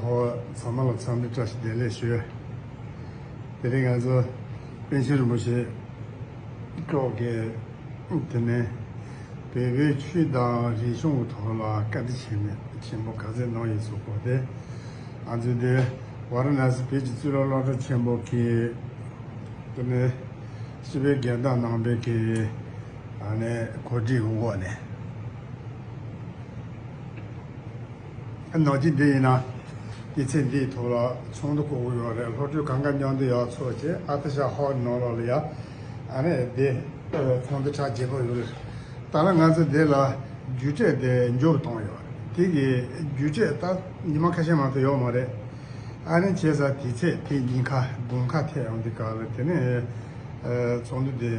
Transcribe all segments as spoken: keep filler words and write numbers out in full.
ཨོ། ཚང་མ་ལ་འཚམས་འདྲི་བཀྲ་ཤིས་བདེ་ལེགས་ཞུ། དེ་རིང་ང་ཚོ་པཎ་ཆེན་རིན་པོ་ཆེ་མཆོག་གིས་དེ་ནས་བོད་པའི་ཆོས་དང་རིག་གཞུང་གི་ཐོག་ལ་བཀའ་དྲིན་ཆེན་མོ་ཆེན་པོ་ག་ཚོད་གནང་ཡོད་ཚུལ་སྐོར་དེ། ང་ཚོས་དེ་ཝཱ་ར་ཎ་སི་བོད་ཀྱི་གཙུག་ལག་སློབ་གྲྭ་ཆེན་མོ་གི་དེ་ནས་སྤྱི་པའི་རྒན་བདག་རྣམ་པས་ཀྱི་ཨ་ནས་གོ་སྒྲིག་གི་འོག་ནས། ནང་ཆེན་འདི་ཡིན་ན། དུས་ཚོད་འདིའི་ཐོག་ལ་ཚོགས་འདུ་བསྐོང་གི་ཡོད་རེད། སློབ་ཕྲུག་གང་ག་མཉམ་དུ་ཡར་ཚོགས་བྱས་ཨ་ཏི་ཤ་ཧོལ་ནང་ལོགས་ལ་ཡ། ཨ་ནི་འདི་ཚོགས་འདུ་གྲ་རྒྱས་པོ་ཡོད་རེད། ད་ལ་ང་ཚོ་འདི་ལ་རྒྱུགས་སྤྲོད་དེ་མགྱོགས་བཏང་ཡོད་རེད། དེ་གི་རྒྱུགས་སྤྲོད་ད་ཉི་མ་ཁ་ཤས་མ་གཏོགས་ཡོད་མ་རེད། ཨ་ནི་བྱས་ཙང་དུས་ཚོད་དེ་ཉིན་ཁ་དགུན་ཁ་ཐེབས་ཡོང་དུས་སྐབས་ལ་དེ་ནས་ཚོགས་འདུ་འདི་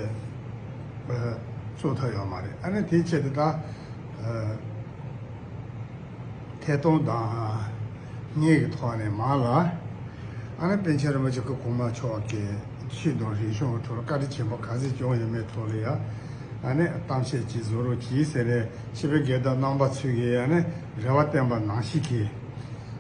ཚོགས་ཐུབ་ཡོད་མ་རེད། ཨ་ནི་དེའི་ཆེད་དུ་ད། ཐད་གཏོང་དང་། དངོས་ཀྱི་ཐོག་ནས་མར་ལ། ཨ་ནི་པཎ་ཆེན་རིན་པོ་ཆེ་སྐུ་གོང་མ་མཆོག་གིས་ཆོས་དང་རིག་གཞུང་གི་ཐོག་ལ་བཀའ་དྲིན་ཆེན་པོ་ག་ཚོད་བསྐྱངས་ཡོད་མེད་ཐོག་ལ་ཡ། ཨ་ནི་གཏམ་བཤད་ཅིག་བཟོ་རོགས་གྱིས་ཟེར་ནས་སྤྱི་པའི་རྒན་བདག་རྣམ་པ་ཚོས་ཀྱིས་ཨ་ནི་རེ་བ་བཏོན་པ་ནང་བཞིན་གྱིས།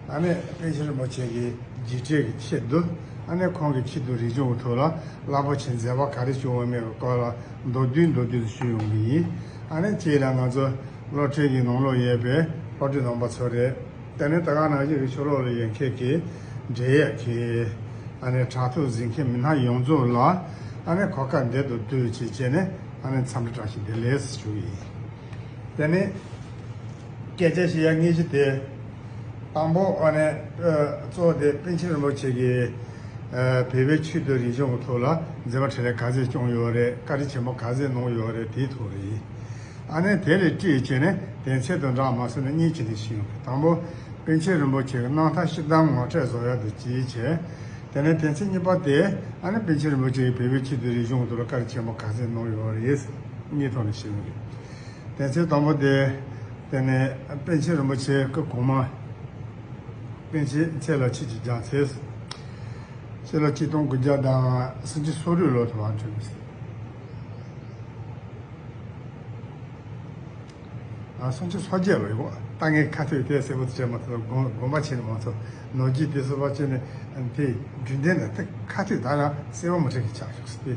ཨ་ནི་པཎ་ཆེན་རིན་པོ་ཆེ་གི་རྒྱུགས་སྤྲོད་ཀྱི་ཆེད་དུ། ཨ་ནི་ཁོང་གི་ཆེད་དུ་རིག་གཞུང་གི་ཐོག་ལ་རླབས་པོ་ཆེ་མཛད་པ་ག་རེ་བྱུང་བ་མེད་པའི་སྐོར་ལ་མདོར་བསྡུས་མདོར་བསྡུས་སུ་ཞུ་ཡོང་གི་ཡིན། ཨ་ནི་གཅིག་ལ་ང་ཚོ་སློབ་གྲྭའི་གི་ནང་ལོགས་ཡོད་པའི་སློབ་ཕྲུག་རྣམ་པ་ཚོ་རེད། དེ་ནས་ད་ག་ནང་བཞིན་གྱི་ཕྱི་ལོགས་ལ་ཡོད་མཁན་གྱི་འབྲེལ་ཡོད་ཀྱི་ཨ་ནི་དྲ་ཐོག་གཟིགས་མཁན་མི་སྣ་ཡོངས་རྫོགས་ལ་ཨ་ནི་གོ་སྐབས་འདི་དང་བསྟུན་བྱས་བྱས་ནས་ཨ་ནི་འཚམས་འདྲི་བཀྲ་ཤིས་བདེ་ལེགས་ཞུ་གི་ཡིན། དེ་ནས་སྐད་ཆ་བཤད་ཡ་དངོས་གཞི་དེ། དང་པོ་ཨ་ནི་ཨ་གཙོ་བོ་དེ་པཎ་ཆེན་རིན་པོ་ཆེ་གིས་ཨ་བོད་པའི་ཆོས་དང་རིག་གཞུང་གི་ཐོག་ལ་མཛད་པ་འཕྲིན་ལས་ག་ཚོད་བསྐྱངས་ཡོད་རེད། བཀའ་དྲིན་ཆེན་པོ་ག་ཚོད་གནང་ཡོད་རེད། དེའི་ཐོག་ལ་ཡིན། ཨ་ནི་དེ་ལས་དྲིས་བྱས་ནས་དོན་ཚན་དང་འདྲ་མ་སོང་ནས་གཉིས་བྱས་ནས་ཞུས་ཡོང་གི། དང་པོ་པཎ་ཆེན་རིན་པོ་ཆེ་གི་རྣམ་ཐར་སྤྱི་དང་ངོ་སྤྲོད་བཟོ་ཡག་དང་བཅས་བྱས། དེ་ནས་དོན་ཚན་གཉིས་པ་དེ་ཨ་ནི་པཎ་ཆེན་རིན་པོ་ཆེ་གིས་བོད་པའི་ཆོས་དང་རིག་གཞུང་གི་ཐོག་ལ་བཀའ་དྲིན་ཆེན་པོ་ག་ཚོད་གནང་ཡོད་རེད། གཉིས་ཐོག་ནས་ཞུས་ཡོང་གི། དོན་ཚན་དང་པོ་དེ། དེ་ནས་པཎ་ཆེན་རིན་པོ་ཆེ་སྐུ་གོང་མ། པཎ་ཆེན་ཚེ་ལ་ཆོས་ཀྱི་རྒྱལ་མཚན། ཕྱི་ལོ་ཆིག་སྟོང་དགུ་བརྒྱ་དང་སུམ་ཅུ་སོ་དྲུག་ལོ་དུ་བ་འཁྲུངས། ཨ་སུམ་ཅུ་སོ་བརྒྱད་ལོ་ཡོད། ད་ངས་ཁ་ཐུག་དེ་གསལ་པོ་བྱས་མ་ཐུབ། དགོངས་དགོངས་པ་བྱས་ནས་མ་ཐུབ། ནོར་རྒྱུས་དེ་སོ་པ་བྱས་ནས་དེ་རྒྱུན་ལྡན་ལ་དེ་ཁ་ཐུག་ད་ལ་གསལ་པོ་མ་འཁྲབ་གི་ཆགས་བཞག་སྟེ།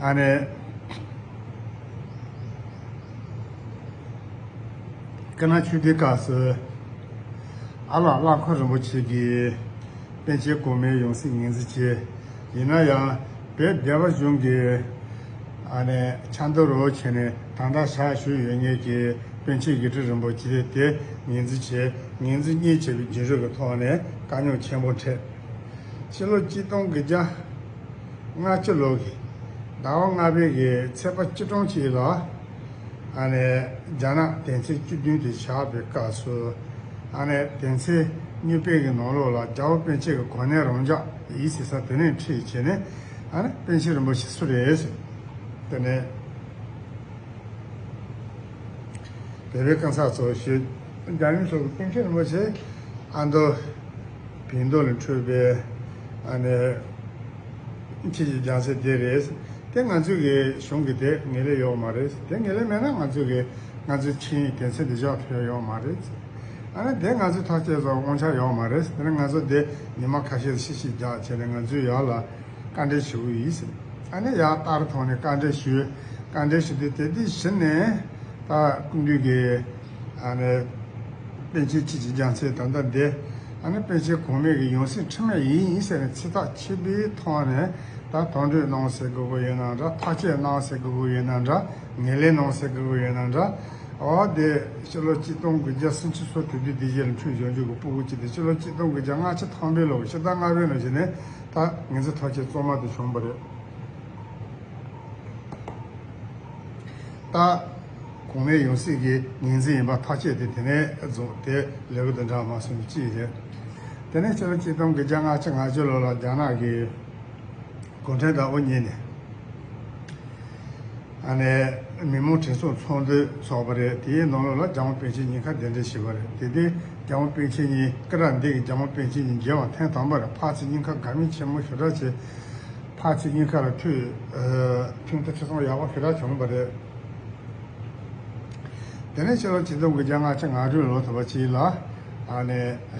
ཨ་ནི། སྐུ་ན་ཆུང་དུས་སྐབས་སུ་ཨ་ལགས་བླ་འཁོར་རིན་པོ་ཆེ་གིས་པཎ་ཆེན་གོང་མའི་ཡང་སྲིད་ངོས་འཛིན་བྱས། ཡིན་ན་ཡང་བོད་སྡེ་པ་གཞུང་གིས་ཨ་ནི་ཆབ་མདོ་རུ་བྱས་ནས་ད་ལྟ་ཞག་བཞུགས་ཡོད་མཁན་གྱི་པཎ་ཆེན་དགེ་ཕྲུག་རིན་པོ་ཆེ་དེ་ངོས་འཛིན་བྱས། ངོས་འཛིན་གཉིས་བྱས་པའི་བརྒྱུད་རིམ་གྱི་ཐོག་ནས་དཀའ་རྙོག་ཆེན་པོ་འཕྲད། ཕྱི་ལོ་གཅིག་སྟོང་དགུ་བརྒྱ་ལྔ་བཅུ་ལོ་གི་ཟླ་བ་ལྔ་པའི་གི་ཚེས་པ་བཅུ་གྲངས་ཅིག་ལ། ཨ་ནི་རྒྱ་ནག་དོན་ཚན་བཅུ་བདུན་དེ་བཞག་པའི་སྐབས་སུ། ཨ་ནི་དོན་ཚན་གཉིས་པའི་གི་ནང་ལོགས་ལ་རྒྱལ་བ་པཎ་ཆེན་གྱི་གོ་གནས་རང་འཇགས་ཡིན་ཟེར་ས་དེ་ནས་ཁྲིད་བྱས་ནས། ཨ་ནི་པཎ་ཆེན་རིན་པོ་ཆེ་སུ་རེད་ཟེར། དེ་ནས་བོད་པའི་གང་ཟག་ཚོ་ཞུ། རྒྱ་རིམ་སོགས་ཀྱི་པཎ་ཆེན་རིན་པོ་ཆེ་ཨ་མདོ་བོད་མདོ་ལ་འཁྲུངས་པའི་ཨ་ནི་ཆོས་ཀྱི་རྒྱལ་མཚན་དེ་རེད། དེ་ང་ཚོའི་གི་གཞུང་གི་དེ་ངེས་ལེགས་ཡོད་མ་རེད། དེ་ངེས་ལེགས་མེད་ན་ང་ཚོའི་གི་ང་ཚོའི་ཆིངས་ཡིག་དོན་ཚན་དེ་བཞག་ཐུབ་ཡོད་མ་རེད། ཨ་ནི་དེ་ང་ཚོའི་ཐག་བཅད་སོགས་དབང་ཆ་ཡོད་མ་རེད། དེ་ནི་ང་ཚོ་དེ་ཉི་མ་ཁ་ཤས་ཤིག་ཤིག་རྒྱག་བྱས་ནས་ང་ཚོའི་ཡར་ལ་བཀའ་འདྲི་ཞུ་གི་ཡིན་ཟེར། ཨ་ནི་ཡར་ལྟར་ཐོག་ནས་བཀའ་འདྲི་ཞུས། བཀའ་འདྲི་ཞུ་དུས་དེ་དུས་གཞི་ནས་ད་སྐུ་མདུན་གྱི་ཨ་ནི་པཎ་ཆེན་ཆོས་ཀྱི་རྒྱལ་མཚན་ད་ལྟ་འདི་ཨ་ནི་པཎ་ཆེན་གོང་མའི་གི་ཡང་སྲིད་འཁྲུལ་མེད་ཡིན་ཟེར་ནས་ཚིག་ཐག་ཆོད་པའི་ཐོག་ནས་ད་དོན་འགྲེལ་གནང་ཟེར་དགོས་པ་ཡིན་ན་འདྲ། ཐག་བཅད་གནང་ཟེར་དགོས་པ་ཡིན་ན་འདྲ། ངེས་ལེགས་གནང་ཟེར་དགོས་པ་ཡིན་ན་འདྲ། འོ་དེ་ཕྱི་ལོ་གཅིག་སྟོང་དགུ་བརྒྱ་སུམ་ཅུ་སོ་དྲུག་དུས་དེ་རྗེས་ལ་འཁྲུངས་བྱུང་རྒྱུ་གི་སྤུ་གུ་གཅིག་དེ་ཕྱི་ལོ་གཅིག་སྟོང་དགུ་བརྒྱ་ལྔ་བཅུ་ཐམ་པའི་ལོ་གི་ཕྱི་ཟླ་ལྔ་པའི་ལོ་ཞིག་ནས་ད་ངོས་འཛིན་ཐག་བཅད་གཙང་མ་དེ་བྱུང་བ་རེད། ད་གོང་མའི་ཡང་སྲིད་ཀྱི་ངོས་འཛིན་ཡིན་པ་ཐག་བཅད་དེ་དེ་ནས་རྫོགས་དེ་ལེགས་པོ་དང་འདྲ་མ་སོང་གཅིག་རེད། དེ་ནས་ཕྱི་ལོ་གཅིག་སྟོང་དགུ་བརྒྱ་ལྔ་བཅུ་ང་བཅུ་ལོ་ལ་རྒྱ་ནག་གི་གུང་ཁྲན་ཏང་དབུ་བརྙེས་ནས། ཨ་ནས་མི་མང་གྲོས་ཚོགས་ཚོགས་འདུ་ཚོགས་པ་རེད། དེའི་ནང་ལོགས་ལ་རྒྱལ་དབང་པཎ་ཆེན་ཉིན་ཁ་གདན་འདྲེན་ཞུས་པ་རེད། དེ་དུས་རྒྱལ་དབང་པཎ་ཆེན་ཉིད་ཀི་ར་འདི་གི་རྒྱལ་དབང་པཎ་ཆེན་ཉིད་མཇལ་བ་ཐེངས་དང་པོ་རེད། ཕར་ཚུར་སྙིང་ཁ་དགའ་མོས་ཆེན་མོ་ཞེ་དྲག་བྱས། ཁ་ཆེ་གཉིས་ཀ་ལ་ཐུག་ཨ་ཐུག་མཐུན་ཁྲིད་སོང་ཡག་པོ་ཞེ་དྲག་བྱུང་བ་རེད། དེ་ནས་ཕྱི་ལོ་ཆིག་སྟོང་དགུ་བརྒྱ་ལྔ་བཅུ་ང་དྲུག་ལོ་ཐོབ་པ་ཅིག་ལ་ཨ་ནས་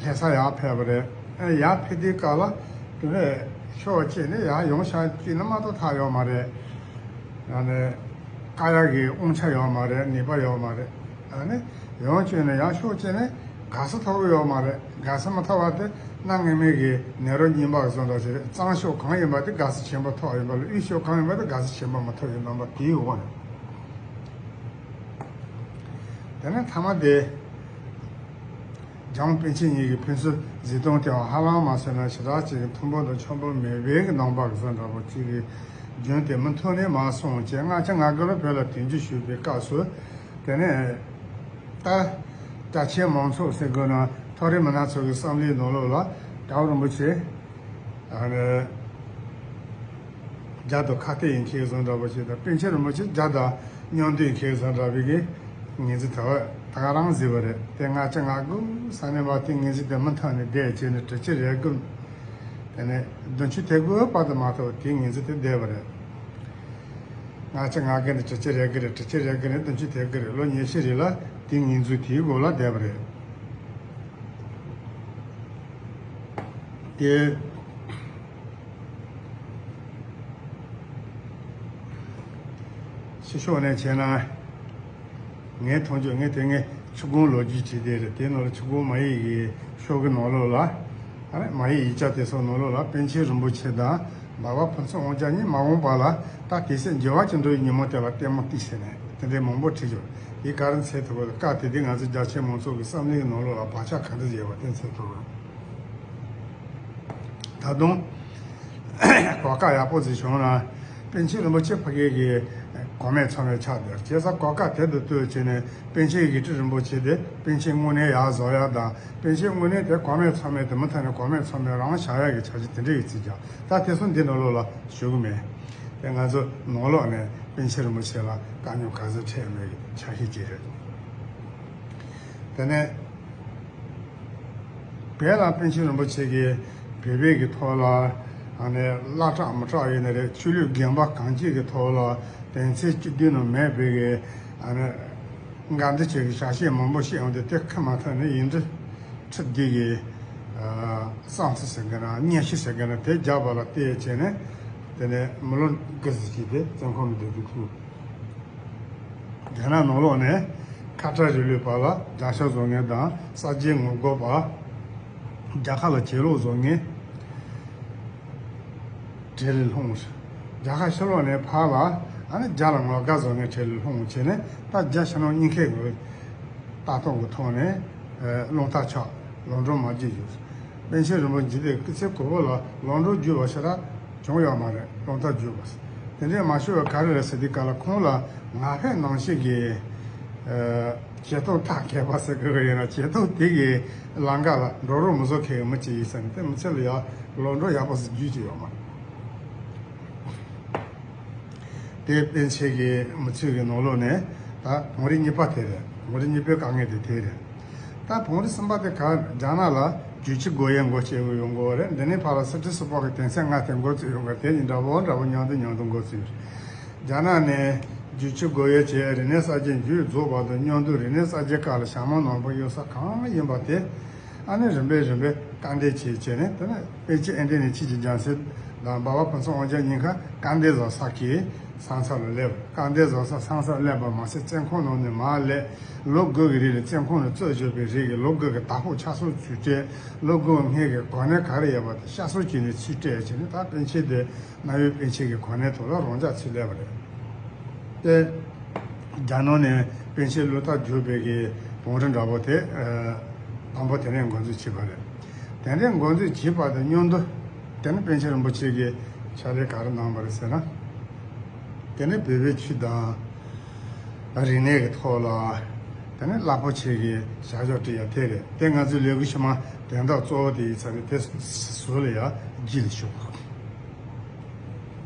ལྷ་ས་ཡར་ཕེབས་པ་རེད། ཨ་ཡར་ཕེབས་དུས་སྐབས་ལ་དེ་ནས་ཕྱོགས་གཅིག་ནས་ཡར་ཡོང་ཤག་གཅིག་ནི་མ་གཏོགས་ཐབས་ཡོད་མ་རེད། ཨ་ནས་བཀག་ཡག་གི་དབང་ཆ་ཡོད་མ་རེད། ནུས་པ་ཡོད་མ་རེད། ཨ་ནི་ཡང་བསྐྱར་ནས་ཡང་ཕྱོགས་གཅིག་ནས་དགའ་ས་ཐོབ་ཀྱི་ཡོད་མ་རེད། དགའ་ས་མ་ཐོབ་པ་དེ་གནའ་སྔ་མོའི་གི་ནད་རོ་རྙིང་པ་བཟོ་འདྲ་ཞིག་རེད། གཙང་ཤོས་གང་ཡིན་པ་དེ་དགའ་ས་ཆེན་པོ་ཐོབ་ཡིན་པ་ལ། དབུས་ཤོས་གང་ཡིན་པ་དེ་དགའ་ས་ཆེན་པོ་མ་ཐོབ་ཡིན་ནམ་པ་དེའི་འོག་ནས། དེ་ནས་མཐའ་མ་དེ། འཇང་པཎ་ཆེན་གཉིས་ཀྱི་ཕུན་སུམ་གཟིགས་སྟངས་དེའང་ཧ་ལམ་མ་ཟེར་ན་ཞེ་དྲག་ཅིག་གི་མཐུན་པོ་དང་འཆམ་པོ་མེད་པའི་གི་སྣང་བ་གི་བཟོ་འདྲ་པོ་ཅིག་གི་རྒྱུན་དེ་མུ་མཐུད་ནས་མར་སོང་བྱས། ལྔ་བཅུ་ང་དགུ་ལ་བོད་ལ་དོན་གཅོད་ཞུས་པའི་སྐབས་སུ། དེ་ནས་ད་རྒྱ་ཆེའི་མང་ཚོགས་ཟེར་དགོས་ན་མཐོ་རིམ་མི་སྣ་ཚོ་གི་བསམ་བློའི་ནང་ལོགས་ལ་དགྲ་བོ་རིན་པོ་ཆེ། ཨ་ནི། རྒྱ་དང་ཁ་གཏད་ཡིན་ཁྱེད་བཟོ་འདྲ་པོ་ཞིག་དང་། པཎ་ཆེན་རིན་པོ་ཆེ་རྒྱ་དང་མཉམ་འདུས་ཁྱེད་བཟོ་འདྲ་པོའི་གི་ངོས་འཛིན་དེ་བ་ད་ག་རང་བཟོས་པ་རེད། དེ་ལྔ་བཅུ་ང་དགུ་ས་ནས་མར་དེ་ངོས་འཛིན་དེ་མུ་མཐུད་ནས་བསྡད་བྱས་ནས་དྲུག་ཅུ་རེ་དགུ། དེ་ནས་བདུན་ཅུ་དོན་དགུ་བར་དུ་མ་གཏོགས་དེ་ངོས་འཛིན་དེ་བསྡད་པ་རེད། ལྔ་བཅུ་ང་དགུ་ནས་དྲུག་ཅུ་རེ་དགུ་རེད། དྲུག་ཅུ་རེ་དགུ་ནས་བདུན་ཅུ་དོན་དགུ་རེད། ལོ་ཉི་ཤུ་རེ་ལ་དེ་ངོས་འཛིན་དེའི་འོག་ལ་བསྡད་པ་རེད། དེ། ཕྱི་ཕྱོགས་ནས་བྱས་ན། ངའི་མཐོང་ཆོས། ངས་དེ་སྔའི་ཆུ་སྒང་ལོ་རྒྱུས་བྲིས་དེ་རེད། དེ་ནང་ལ་ཆུ་སྒང་མ་ཡིག་གི་ཤོག་གུ་ནང་ལོགས་ལ། ཨ་ནི་མ་ཡིག་ཡིག་ཆ་དེ་ཚོ་ནང་ལོགས་ལ་པཎ་ཆེན་རིན་པོ་ཆེ་དང་འབའ་པ་ཕུན་ཚོགས་དབང་རྒྱལ་གཉིས་མ་འོངས་པ་ལ་ད་དེ་སྲིད་འགྱུར་བ་ཅིག་འགྲོ་བའི་ཉིན་མོ་དེ་ལ་ལྟད་མོ་ལྟོས་ཟེར་ནས་དེ་འདྲའི་མང་པོ་བྲིས་ཡོད། དེ་ག་རེ་འཚོལ་ཐུབ་པ་རེད། སྐབས་དེ་དུས་ང་ཚོ་རྒྱ་ཆེ་མང་ཚོགས་ཀྱི་བསམ་བློའི་ནང་ལོགས་ལ་བག་ཆགས་ག་འདྲ་ཡོད་པ་དེ་འཚོལ་ཐུབ་རེད། ད་དུང་གོ་སྐབས་ཡག་པོ་ཟིག་བྱུང་ན། པཎ་ཆེན་རིན་པོ་ཆེ་ཕ་གི་གི་གོང་མའི་ཚོགས་མི་ཆགས་བསྡད། བྱས་ཙང་གོ་སྐབས་དེ་དང་བསྟུན་བྱས་ནས་པཎ་ཆེན་ཡི་གེ་ཁྲིད་རིན་པོ་ཆེ་དེ་པཎ་ཆེན་དངོས་གནས་ཡར་བཟོ་ཡག་དང་། པཎ་ཆེན་དངོས་གནས་དེ་གོང་མའི་ཚོགས་མི་དེ་མུ་མཐུད་ནས་གོང་མའི་ཚོགས་མི་རང་བཞག་ཡག་གི་འཆར་གཞི་དེ་འདྲ་ཡོད་ཚུལ་ཀྱང་ད་དེ་ཚོ་འདི་ནང་ལོགས་ལ་ཞུ་གི་མེད། དེ་ང་ཚོ་ནང་ལོགས་ནས་པཎ་ཆེན་རིན་པོ་ཆེ་ལ་དཀའ་རྙོག་ག་ཚོད་འཕྲད་མེད་ཀྱི་ཆ་ཤས་ཅིག་རེད། དེ་ནས་བོད་ལ་པཎ་ཆེན་རིན་པོ་ཆེ་གིས་བོད་པའི་གི་ཐོག་ལ་ཨ་ནི་བླ་གྲགས་མི་གྲགས་ཡིན་ན་རེད། ཆོས་ལུགས་དགོན་པ་གང་ཅིའི་གི་ཐོག་ལ་དོན་ཚན་བཅུ་བདུན་ནང་མེད་པའི་གི་ཨ་ནི་འགལ་ཟླ་ཆེ་གི་བྱ་བྱེད་མང་པོ་བཤད་ཡོང་དུས། དེ་ཁུར་མ་ཐུབ་ནས་ཡིག་འབྲུ་ཁྲི་བདུན་གི་ཨ་གསང་ཚིག་ཟེར་མཁན་ན་སྙན་ཞུ་ཟེར་མཁན་ན་དེ་བརྒྱབ་པ་ལ་བལྟས་བྱས་ནས། དེ་ནས་མི་ལོ་དགུ་ཙམ་ཞིག་དེ་བཙོན་ཁང་ནང་སྡོད་དུ་བཅུག་རྒྱ་ནག་ནང་ལོགས་ནས་ཁ་བྲལ་རིང་ལུགས་པ་ལ་རྒྱ་ཤོག་བཟོ་མཁན་དང་། གསར་བརྗེ་ངོ་རྒོལ་པ། རྒྱ་གར་ལ་ཆོས་ལུགས་བཟོ་མཁན་གྲལ་ལ་ལྷུང་། རྒྱ་གར་ཕྱི་ལོགས་ནས་ཕར་ལ་ཨ་ནི་རྒྱ་ལ་ངོ་དགའ་བཟོ་མཁན་གྲལ་ལ་ལྷུང་བྱས་ནས། ད་རྒྱ་ཕྱི་ནང་གཉིས་ཀའི་ངོས་ལྟ་སྟངས་ཀྱི་ཐོག་ནས་རླུང་རྟ་ཆག་ལམ་འགྲོ་མ་བརྒྱུད་ཡོད། པཎ་ཆེན་རིན་པོ་ཆེ་དེ་སྐུ་ཚེ་གོང་པོ་ལ་ལམ་འགྲོ་བརྒྱུད་པ་ཞེ་དྲག་བྱུང་ཡོད་མ་རེད། ལམ་རྟགས་བརྒྱུད་པ། དེ་འདྲའི་མ་ཤོར་བ་ག་རེ་རེད་ཟེར་དུས་སྐབས་ལ། ཁོང་ལ་ང་ཕོད་ནང་བཞིན་གྱི་ཨ་བྱེད་སྟངས་ཐབས་མཁས་པ་ཟེར་དགོས་ཀྱི་ཡོད་ན། བྱེད་སྟངས་དེ་གི་ལམ་ཁ་ལ་འགྲོ་རོགས་མི་བཟོ་མཁན་གྱི་མི་ཅིག་ཡིན་ཟེར་ནས། དེ་མི་ཚེ་ལ་ཡང་ལམ་འགྲོ་ཡག་པོ་ཟིག་བརྒྱུད་ཀྱི་ཡོད་མ་རེད། དེ་པཎ་ཆེན་གྱི་མི་ཚེ་གི་ནང་ལོགས་ནས་ད་བོང་རིམ་གཉིས་པ་དེ་རེད། བོང་རིམ་གཉིས་པའི་དཀའ་ངལ་དེ་དེ་རེད། ད་བོང་རིམ་གསུམ་པ་དེ་ག་རྒྱ་ནག་ལ་བསྒྱུར་བཅོས་སྒོ་དབྱེ་འགོ་བཙུགས་ཡོང་གི་ཡོད་རེད། འདི་ནས་ཕར་ལ་སི་ཏྲ་སི་པོག་གི་དོན་ཚན་ལྔ་དེ་འགོ་བཙུགས་ཡོང་གི། དེ་གཉིས་འདྲ་པོ་འདྲ་པོ་མཉམ་དུ་མཉམ་དུ་འགོ་བཙུགས་ཡོད་རེད། རྒྱ་ནག་ནས་བསྒྱུར་བཅོས་སྒོ་དབྱེ་བྱས། རིག་གནས་གསར་བརྗེ་མཇུག་རྫོགས་པ་དང་མཉམ་དུ་རིག་གནས་གསར་བརྗེ་སྐབས་ལ་ཞྭ་མོ་ནོར་བུ་གཡུག་ས་གང་ཡིན་པ་དེ། ཨ་ནི་རིམ་པས་རིམ་པས་བཀག་འདེད་བྱས་བྱས་ནས། དེ་ནས་པཎ་ཆེན་ཨེ་འདྲ་ནས་ཆོས་ཀྱི་རྒྱལ་མཚན་དང་འབའ་བ་ཕུན་ཚོགས་དབང་རྒྱལ་གཉིས་ཀ་བཀག་འདེད་བཟོ་ས་གི་ས་མཚམས་ལ་སླེབས། བཀག་འདེད་བཟོ་ས་ས་མཚམས་སླེབས་པ་མ་ཟད། བཙོན་ཁང་ནང་ནས་མར་སླེབས། ལོ་དགུ་གི་རིང་ལ་བཙོན་ཁང་ནང་བཙོན་བཞག་པའི་རིང་གི་ལོ་དགུ་གི་ཟླ་ཕོགས་ཆ་ཚང་ཚུར་སྤྲད། ལོ་དགུ་སྔོན་གྱི་གོ་གནས་ག་རེ་ཡོད་པ་དེ་ཤ་ཚ་བྱས་ནས་ཚུར་སྤྲད་བྱས་ནས། ད་པཎ་ཆེན་དེ་རྣམ་གཡོ་པཎ་ཆེན་གྱི་གོ་གནས་ཐོག་ལ་རང་འཇགས་ཚུར་སླེབས་པ་རེད། དེ་རྒྱ་ནང་ནས་པཎ་ཆེན་བློ་ཐག་གཅོད་པའི་གི་བང་རིམ་འདྲ་པོ་དེ་ཨ་དང་པོ་དེ་ནས་འགོ་འཛུགས་བྱས་པ་རེད། དེ་ནས་འགོ་འཛུགས་བྱས་པ་དང་མཉམ་དུ། དེ་ནས་པཎ་ཆེན་རིན་པོ་ཆེ་གིས་ཕྱག་ལས་ག་རེ་གནང་བ་རེད་ཟེར་ན། དེ་ནས་བོད་པའི་ཆོས་དང་རིག་གནས་ཀྱི་ཐོག་ལ། དེ་ནས་རླབས་པོ་ཆེ་གི་བྱ་བཞག་བྲིས་ཡ་དེ་རེད། དེ་ང་ཚོའི་ལས་འགུལ་ཕྱི་མ་དོན་དག་གཙོ་བོ་དེ་ཡིན་ཙང་། དེ་ཚོ་ལ་ཡ་རྗེས་ལ་ཞུ།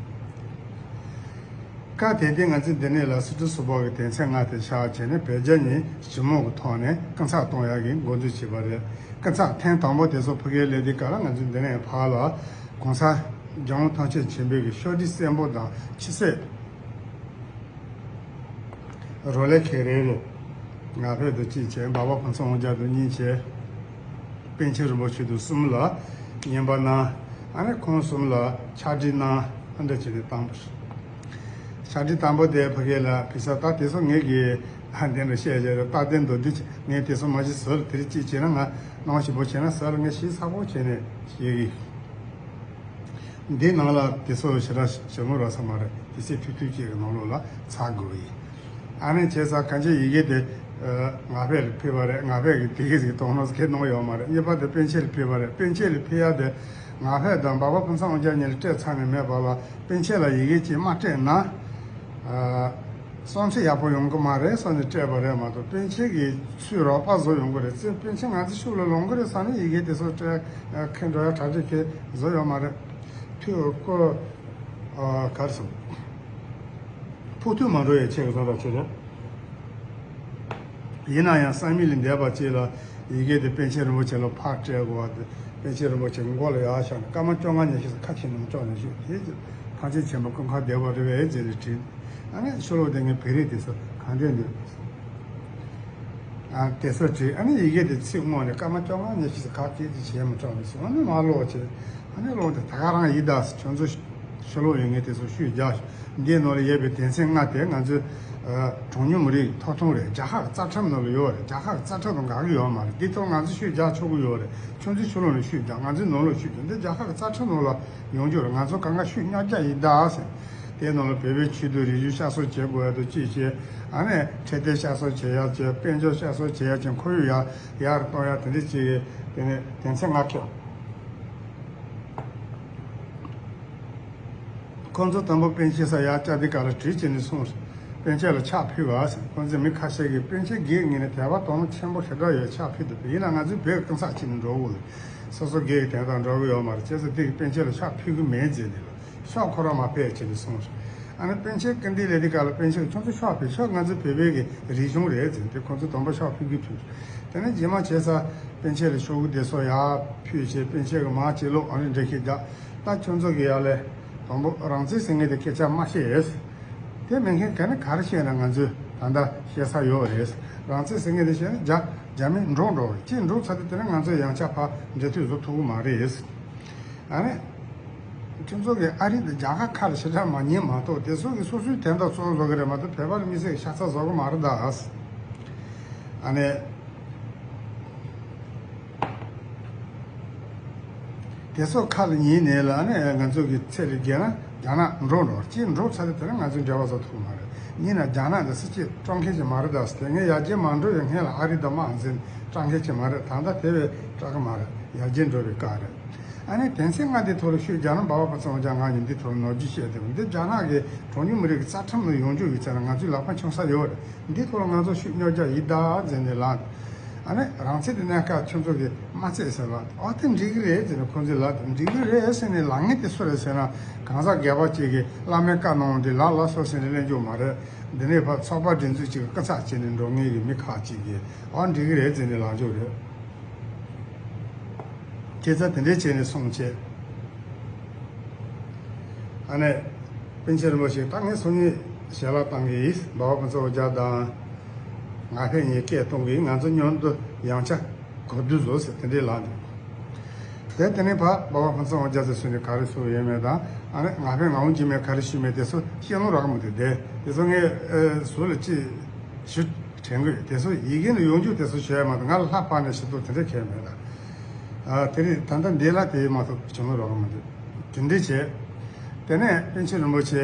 སྐབས་དེ་དུས་ང་ཚོས་འདི་ནས་ལ་སི་ཏྲ་སི་པོག་གི་དོན་ཚན་ལྔ་དེ་བཞག་བྱས་ནས། བོད་རྒྱ་གཉིས་ཞི་མོལ་གྱི་ཐོག་ནས་སྐུ་ཚབ་གཏོང་ཡག་གི་འགོ་འཛུགས་བྱས་པ་རེད། སྐུ་ཚབ་ཐེངས་དང་པོ་དེ་ཚོ་ཕ་གིར་སླེབས་དུས་སྐབས་ལ། ང་ཚོས་འདི་ནས་ཕར་ལ་གོང་ས་ རྒྱལ་དབང་ཐམས་ཅད་མཁྱེན་པའི་གི་ཤོག་དྲིལ་གསོན་པོ་དང་ཆུ་ཚོད། རོ་ལེགས་ཁེ་རེ་རེ། ང་ཕོད་དུ་གཅིག་བྱས། འབའ་བ་ཕུན་ཚོགས་དབང་རྒྱལ་དུ་གཉིས་བྱས། པཎ་ཆེན་རིན་པོ་ཆེ་དུ་གསུམ་ལ་བསྙེན་པ་གནང་། ཨ་ནི་ཁོང་གསུམ་ལ་ཕྱག་བྲིས་གནང་། ཨ་འདྲ་བྱས་ནས་བཏང་པ་རེད། ཕྱག་བྲིས་དང་པོ་དེ་ཕ་གི་ལ་ཕུལ་ས། ད་དེ་ཚོ་ངས་གི་ཨ་འདི་འདྲ་བཤད་བྱས་རེད། རྟག་བརྟན་མདོར་བསྡུས་ངས་དེ་ཚོ་མ་གཞི་ཟུར་དེར་གཅིག་བྱས་ན། ང་གནང་ཞིབ་པོ་བྱས་ན་ཟུར་ངས་ཞིབ་ཚགས་པོ་བྱས་ནས་བཤད་གི། འདི་ནང་ལ་དེ་ཚོ་ཞེ་དྲག་ཞིབ་མོ་རག་ས་མ་རེད། དེ་ཚེ་ཐུག་ཐུག་ཅིག་གི་ནང་ལོགས་ལ་ཚར་དགོས་ཡིན། ཨ་ནི་བྱས་ཙང་གང་ཅི་ཡི་གེ་དེ་ང་ཕོད་ལ་ཕུལ་བ་རེད། ང་ཕོད་ཀྱིས་དེ་གས་ཀྱི་གཏོང་རོགས་གས་གནང་ཡོད་མ་རེད། གཉིས་པ་དེ་པཎ་ཆེན་ལ་ཕུལ་བ་རེད། པཎ་ཆེན་ལ་ཕུལ་ཡ་དེ་ང་ཕོད་དང་འབའ་བ་ཕུན་ཚོགས་དབང་རྒྱལ་གཉིས་ལ་སྤྲད་ཚར་ནས་མེད་པ་ལ། པཎ་ཆེན་ལ་ཡི་གེ་གཅིག་མ་སྤྲད་ན། བསམ་ཚུལ་ཡག་པོ་ཡོང་གི་མ་རེད་བསམ་ནས་སྤྲད་པ་རེད་མ་གཏོགས། པཎ་ཆེན་གྱིས་ཚུར་རོགས་པ་བཟོ་ཡོང་གི་རེད་ཟེར། པཎ་ཆེན་ང་ཚོའི་ཤུགས་ལ་ལོངས་གི་རེད་བསམ་ནས་ཡི་གེ་དེ་ཚོ་སྤྲད་ཁེ་འགྲོ་ཡ་གྲ་སྒྲིག་གི་བཟོ་ཡོད་མ་རེད། ཐུགས་ཁོ་གར་སོང་། ཕོག་ཐུག་མ་འགྲོ་ཡ་ཆེད་ཀྱི་བཟོ་འདྲ་བྱེད་རེད། ཡིན་ན་ཡང་སང་ཉིན་ལས་འདས་པ་ཅིག་ལ་ཡི་གེ་དེ་པཎ་ཆེན་རིན་པོ་ཆེ་ལ་ཕར་སྤྲད་དགོས་པ་དེ། པཎ་ཆེན་རིན་པོ་ཆེ་མགོ་ལ་ཡར་བཞག་ནས་སྐར་མ་བཅོ་ལྔ་ཉི་ཤུ་ཙམ་ཁ་ཕྱེ་ནས་བཅོག་ནས་བཞུགས། དེ་ཐམས་ཅད་མཁྱེན་པ་ཀུན་ཁ་བདེ་བ་རེད་པས་ཟེར་ནས་དྲིས། ཨ་ནི་ཤོ་ལོ་དེ་ངས་བེ་རི་དེ་ཚོ་གང་འདྲས་འདུག་ཨ་དེ་ཚོ་དྲིས། ཨ་ནི་ཡི་གེ་དེ་ཚིག་སྔོག་ནས་སྐར་མ་བཅོ་ལྔ་ཉི་ཤུ་ཙམ་ཁ་ཕྱེ་ཅིག་བྱས་མི་ཆོག་ནས་སོང་། ཨ་ནི་མར་ཀློག་བྱས། ཨ་ནི་ཀློག་དེ་ད་ག་རང་ཡིན་ད། ཁྱོད་ཚོ་ཤོ་ལོ་ཡོད་མཁན་དེ་ཚོ་ཤུགས་རྒྱག། འདིའི་ནང་ལ་ཡོད་པའི་དོན་ཚན་ལྔ་དེ་ང་ཚོའི་གྲངས་ཉུང་མི་རིགས་ཐོབ་ཐང་རེད། རྒྱལ་ཁབ་ཀྱི་རྩ་ཁྲིམས་ནང་ལ་ཡོད་རེད། རྒྱལ་ཁབ་ཀྱི་རྩ་ཁྲིམས་དང་འགལ་གྱི་ཡོད་མ་རེད། འདི་ཐོག་ང་ཚོས་ཤུགས་རྒྱག་ཆོག་གི་ཡོད་རེད། ཁྱོད་ཚོས་ཤོ་ལོ་ལ་ཤུགས་རྒྱག། ང་ཚོས་ནང་ལོགས་ཤུགས་རྒྱག། འདི་རྒྱལ་ཁབ་ཀྱི་རྩ་ཁྲིམས་ནང་ལ་ཡོང་རྒྱུ་རེད། ང་ཚོ་གང་ག་ཤུགས་རྙོག་རྒྱག་ཡིན་ད་ཟེར། དེའི་ནང་ལ་བོད་པའི་ཆོས་དང་རིག་གཞུང་བསྐྱར་གསོ་བྱེད་དགོས་ཡ་དང་གཅིག་བྱས། ཨ་ནི་འཕྲོད་བསྟེན་བསྐྱར་གསོ་བྱེད་ཡ་བྱས། དཔལ་འབྱོར་བསྐྱར་གསོ་བྱེད་ཡ་བྱས། ཁོར་ཡུག་ཡར་ཡར་གཏོང་ཡ་དེ་འདྲ་བྱེད་ཡས། དེ་ནས་དོན་ཚན་ལྔ་ཁེལ། ཁོང་ཚོ་དང་པོ་པཎ་ཆེན་ས་ཡར་བཅར་དུས་སྐབས་ལ་དྲིས་བྱས་ནས་སོང་། པཎ་ཆེན་ལ་ཕྱག་ཕུལ་བ་ཟེར། ཁོང་ཚོས་མི་ཁ་ཤས་ཀྱིས་པཎ་ཆེན་སྒེར་ངོས་ནས་དད་པ་དོ་སྣང་ཆེན་པོ་ཞེ་དྲག་ཡོད། ཕྱག་ཕུལ་འདུག་པས། ཡིན་ན་ང་ཚོའི་བོད་ཀྱི་ཀུན་གསལ་བྱས་ནས་འགྲོ་དགོས་ལ། སོ་སོ་སྒེར་གྱི་དོན་དག་འགྲོ་གི་ཡོད་མ་རེད། བྱས་ཙང་དེ་གི་པཎ་ཆེན་ལ་ཕྱག་ཕུལ་གི་མེད་ཟེར་ནས་ལ། ཤོག་ཁོ་རང་མར་ཕབ་བྱས་ནས་སོང་། ཨ་ནི་པཎ་ཆེན་སྐུ་མདུན་སླེབས་དུས་སྐབས་ལ་པཎ་ཆེན་གྱིས་ཁྱོད་ཚོ་ཤོག་ཕུལ། ཤོག་ང་ཚོའི་བོད་པའི་གི་རིག་གཞུང་རེད་ཟེར་ཏེ་ཁོང་ཚོ་དང་པོ་ཤོག་ཕུལ་གི་ཐུག། དེ་ནས་རྗེས་མ་བྱས་ཙང་པཎ་ཆེན་ལ་ཤོག་གུ་དེ་ཚོ་ཡར་ཕུལ་བྱས། པཎ་ཆེན་གྱིས་མར་ཅིག་ཀློག། ཨ་ནི་འགྲེལ་བཤད་རྒྱག། ད་ཁྱོད་ཚོ་གི་ཡར་ལ་དང་པོ་རང་བཙན་ཟེར་མཁན་དེ་སྐད་ཆ་མ་བཤད། དེ་མེད་མཁན་ག་ནས་ག་རེ་བཤད་ན་ང་ཚོས་ད་ལྟ་བཤད་ས་ཡོད་རེད། རང་བཙན་ཟེར་མཁན་དེ་བཤད་ན་རྒྱ་རྒྱ་མི་འདྲོགས་འགྲོ་རེད། ཅིག་འདྲོགས་ཚར་དུས་དེ་ནས་ང་ཚོས་ཡང་བསྐྱར་ཕར་འབྲེལ་མཐུད་བཟོ་ཐུབ་ཀྱི་མ་རེད། ཨ་ནི། ཁྱོད་ཚོ་གིས་ཨ་རི་དང་རྒྱ་གར་ཁ་ལ་ཞེ་དྲག་མ་ཉན་མ་གཏོགས། དེ་ཚོ་གིས་སོ་སོའི་དོན་དག་གཙོ་བོ་བཟོ་གི་རེད་མ་གཏོགས། བོད་པ་ལ་དམིགས་བསལ་གྱི་ཤ་ཚ་བཟོ་གི་མ་རེད་ད། ཨ་ནི། དེ་ཚོ་ཁ་ལ་ཉན་ནས་ལ། ཨ་ནི་ང་ཚོ་གི་ཚད་ལས་བརྒལ་ན་རྒྱ་ནག་འདྲོགས་འགྲོ། ཅིག་འདྲོགས་ཚར་དུས་དེ་ནས་ང་ཚོས་འབྲེལ་བ་བཟོ་ཐུབ་ཀྱི་མ་རེད། ཡིན་ན་རྒྱ་ནག་འདི་སྲིད་སྤྱི་སྤྲང་མཁན་ཅིག་མ་རེད་ད། དེ་སྔའི་ཡར་རྒྱས་མ་འགྲོ་བའི་སྔོན་ལ་ཨ་རི་དང་དམག་འཛིང་སྤྲང་མཁན་ཅིག་མ་རེད། ད་ལྟ་དེ་བས་སྐྲག་གི་མ་རེད། ཡར་རྒྱས་འགྲོ་བའི་སྐབས་རེད། ཨ་ནི་དོན་ཚན་ལྔ་དེའི་ཐོག་ལ་ཤུགས་རྒྱག་ན། འབའ་བ་ཕུན་ཚོགས་དབང་རྒྱལ་ང་གཉིས་འདིའི་ཐོག་ལ་ནོར་འཁྲུལ་བཤད་དེ། འདི་རྒྱ་ནག་གི་གྲངས་ཉུང་མི་རིགས་ཀྱི་རྩ་ཁྲིམས་ནང་ཡོང་རྒྱུ་ཡོད་ཚེ་ན་ང་ཚོའི་ལག་པ་འཆང་ས་ཡོད་རེད། འདིའི་ཐོག་ལ་ང་ཚོ་ཤུགས་རྙོག་རྒྱག་ཡིན་ད་ཟེར་ནས་ལབ། ཨ་ནི་རང་བཙན་དེ་གནས་སྐབས་ཁྱོད་ཚོ་གིས་མ་བརྩད་ཟེར་ལབ། ཨ་དེ་འགྲིག་གི་རེད་ཟེར་ནས་ཁོང་ཚོས་ལབ། འགྲིག་གི་རེད་ཟེར་ནས་ལབ་མཁན་དེ་སུ་རེད་ཟེར་ན། གང་ཟག་སྒེར་པ་གཅིག་གིས་བླ་མའི་བཀའ་གནང་བ་འདི་ལགས་ལགས་སོ་ཟེར་ནས་ལེན་རྒྱུ་མ་རེད། འདི་ནས་ཕར་ཚོགས་པ་སྒྲིག་འཛུགས་གཅིག་གི་སྐུ་ཚབ་བྱས་ནས་འགྲོ་མཁན་གྱི་མི་ཁག་ཅིག་གིས་ཨ་འགྲིག་གི་རེད་ཟེར་ནས་ལབ་རྒྱུ་རེད། ཁྱེད་ཚོ་དེ་འདྲས་བྱས་ནས་སོང་བྱས། ཨ་ནི། པཎ་ཆེན་རིན་པོ་ཆེ་ད་ངས་སང་ཉིན་ཞལ་ལག་བཏང་གི་ཡིན། འབའ་བ་ཕུན་ཚོགས་དབང་རྒྱལ་དང་ང་ཕོད་གཉིས་སྐད་གཏོང་གི་ཡིན། ང་ཚོ་མཉམ་དུ་ཡང་བསྐྱར་གོ་བསྡུར་བཟོ་ཟེར་དེ་འདྲས་ལབ་འདུག་དེ་དེ་ནས་ཕར་འབའ་བ་ཕུན་ཚོགས་དབང་རྒྱལ་ཚོས་སུ་ནས་ག་རེ་གསུངས་ཡོད་མེད་དང་། ཨ་ནི་ང་ཕོད་ངག་དབང་འཇིགས་མེད་ག་རེ་ཞུས་མེད་དེ་ཚོ་ཤེས་ལོང་རག་གི་མི་འདུག་དེ་དེ་ཚོ་ངས་ཨ་ཟུར་ལ་ཅིག་ཞུ་དྲན་གི་ཡོད། དེ་ཚོ་ཡི་གེ་ནས་ཡོང་རྒྱུ་དེ་ཚོ་ཞུ་ཡ་མ་གཏོགས། ང་ལ་ལྷག་པར་ནས་ཞུ་གཏུག་དེ་འདྲ་གང་ཡང་མེད་ད། ཨ་དེ་རིང་ད་ལྟ་འདི་ལ་དེ་མ་གཏོགས་བྱུང་ལོང་རག་གི་མི་འདུག་དེ་འདྲས་བྱས། དེ་ནས་པཎ་ཆེན་རིན་པོ་ཆེ་